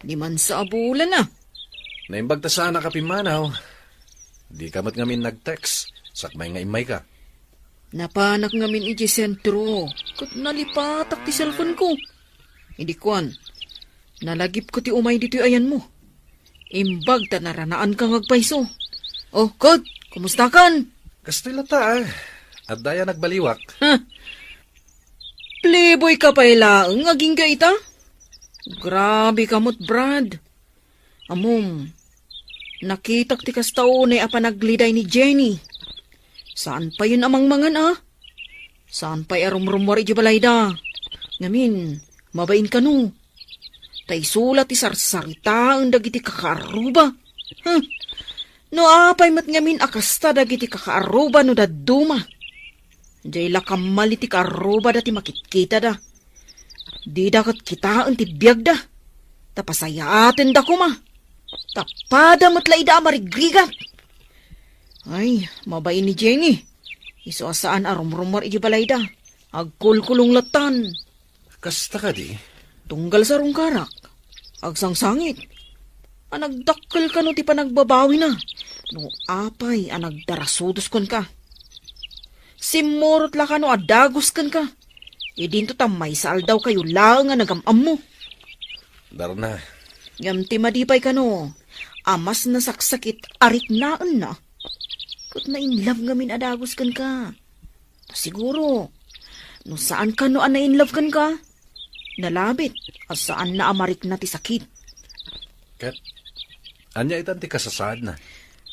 Dimansa a bulan a. Naimbag ta saanak a pimmanaw. Dika met ngamin nag-text, sakbay nga immayka. Napanak ngamin idiay sentro, ket nalipatak ti cellphone-ko. Idi kuan, nalagipko ti umay ditoy ayanmo. Imbag ta naranaanka nga agpayso. O, Kot, kumustakan? Kastoy latta, a. Adda aya nagbaliwak. Ha? Playboy ka pay laeng agingga ita? Grabe ka met, Brad. Ammom, nakitak ti kasta unay a panagleday ni Jenny. Saan payen a mangmangan, a? Saan pay a rumrumuar idiay balayda? Ngamin, mabain kano? Ta isu la ti sarsaritaen dagiti kakaarruba. Huh! No apay met ngamin a kasta dagiti kakaarruba no dadduma? Diay la kammal iti kaarrubada ti makitkitada. Dida ket kitaen ti biagda. Ta pasayaatenda koma. Ta pada met la ida a marigrigat. Ay, mabain ni Jenny. Isu a saan a rumrumuar iti balayda. Agkulkulong lattan. Kasta kadi? Tunggal sarungkarak. Agsangsangit. A nagdakkel kano ti panagbabawina. No apay a nagdarasudos kenka. Simmurot la kano a dagus kenka. Idinto ta maysa aldaw kayo laeng a nagam-ammo. Darna. Ngem ti madi pay kano, a mas nasaksakit a riknaenna. Ket na-in love ngamin a dagus kenka. Ta siguro, no saan kano a na-in love kenka, nalabit a saanna a marikna ti sakit. Ket, ania itan ti kasasaadna?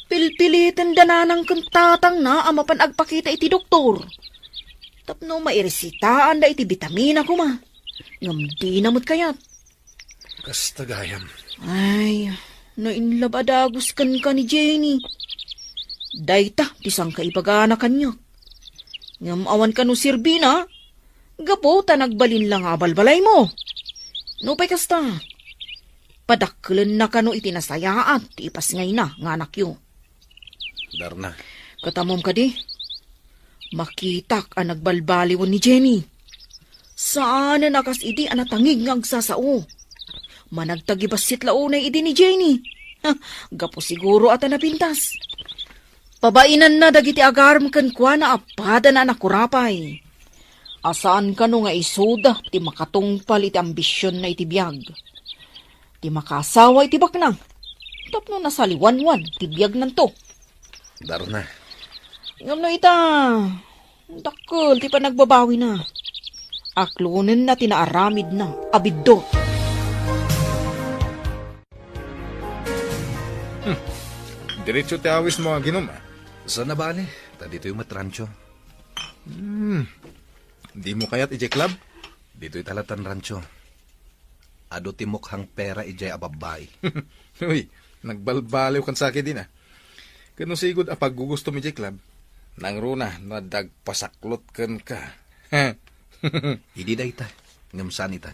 Pilpiliten da nanang ken tatangna a mapan agpakita iti doktor. Tapno mairesitaanda iti bitamina koma. Ngem dina met kayat. Kasta gayam. Ay, na-in love a dagus kenka ni Jenny. Dayta ti sangkaibagana kaniak. Ngem awan kano serbina, gapu ta nagbalin la nga abalbalaymo. Nupay kasta, padakkelenna kano iti nasayaat ti ipasngayna nga anakyo. Darna. Ket ammom kadi, makitak a nagbalbaliwen ni Jenny. Saanen a kas idi a natangig nga agsasao. Managtagibassit la unay idi ni Jenny. Ha, gapu siguro a ta napintas. Pabainanna dagiti agarem kenkuana a padana a nakurapay. A saan kano nga isuda ti makatungpal iti ambisionna iti biag. Ti makaasawa iti baknang. Tapno nasaliwanwan ti biagnanto. Darna. Ngem no ita, dakkel ti panagbabawina. Aklonenna ti naaramidna a biddut. Hmm. Diretso ti awismo, aginom, a? Saan a bale, ta ditoy met rancho. Hmm. Dimo kayat idiay club? Ditoy ta lattan rancho. Adu ti mukhang pera idiay a babbai. Uy, nagbalbaliw kan sakit din, a. Ket no sigud a paggugustom idiay club, nangruna no adda agpasaklot kenka. Idi dayta, ngem saan itan.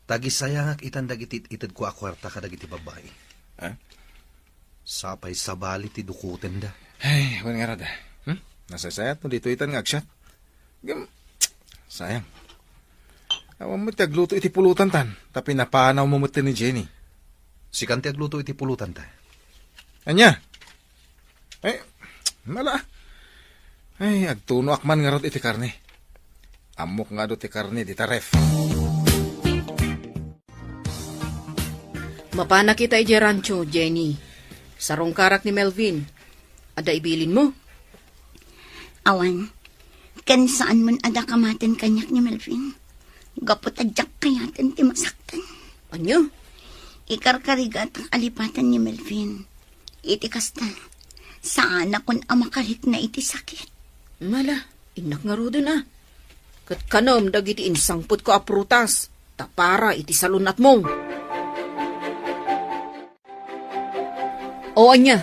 Tagisayangak itan dagiti it-itedko a kuarta kadagiti babbai. Ha? Sapay sabali ti dukotenda. Ay, wen ngarud, a. Hmm? Nasaysayat no ditoy itan nga agsiat. Ngem, sayang. Awan met ti agluto iti pulutan tan, ta pinapanawmo met ni Jenny. Sikan ti agluto iti pulutan ta. Ania? Ay, mala. Ay, agtunoak man ngarud iti karne. Ammok nga adu ti karne dita ref. Mapanak ita idiay rancho, Jenny. Sarungkarak ni Melvin. Adda ibilinmo? Awan. Ken saan man a dakamaten kaniak ni Melvin. Gapu ta diak kayaten ti masaktan. Ania? Ikarkarigatak a lipatan ni Melvin. Iti kasta, saanakon a makarikna iti sakit. Mala, innak ngaruden, a. Ket kanem dagiti insangpetko a prutas, ta para iti salun-atmo. O ania,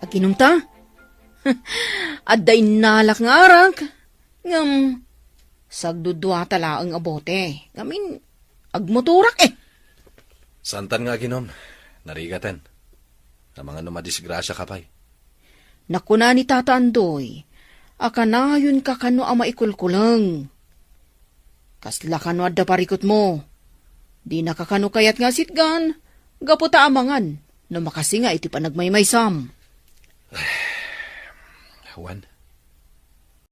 aginom ta? Adda innalak nga arak, ngem sagduduata laeng a bote. Ngamin, agmotorak, e. Saantan nga aginom, narigaten. Amangan no madisgrasiaka pay. Nakuna ni Tata Andoy, a kanayonka kano a maikulkuleng. Kasla kano adda parikutmo. Dinaka kano kayat nga asitgan, gapu ta amangan no makasinga iti panagmaymaysam. Wen,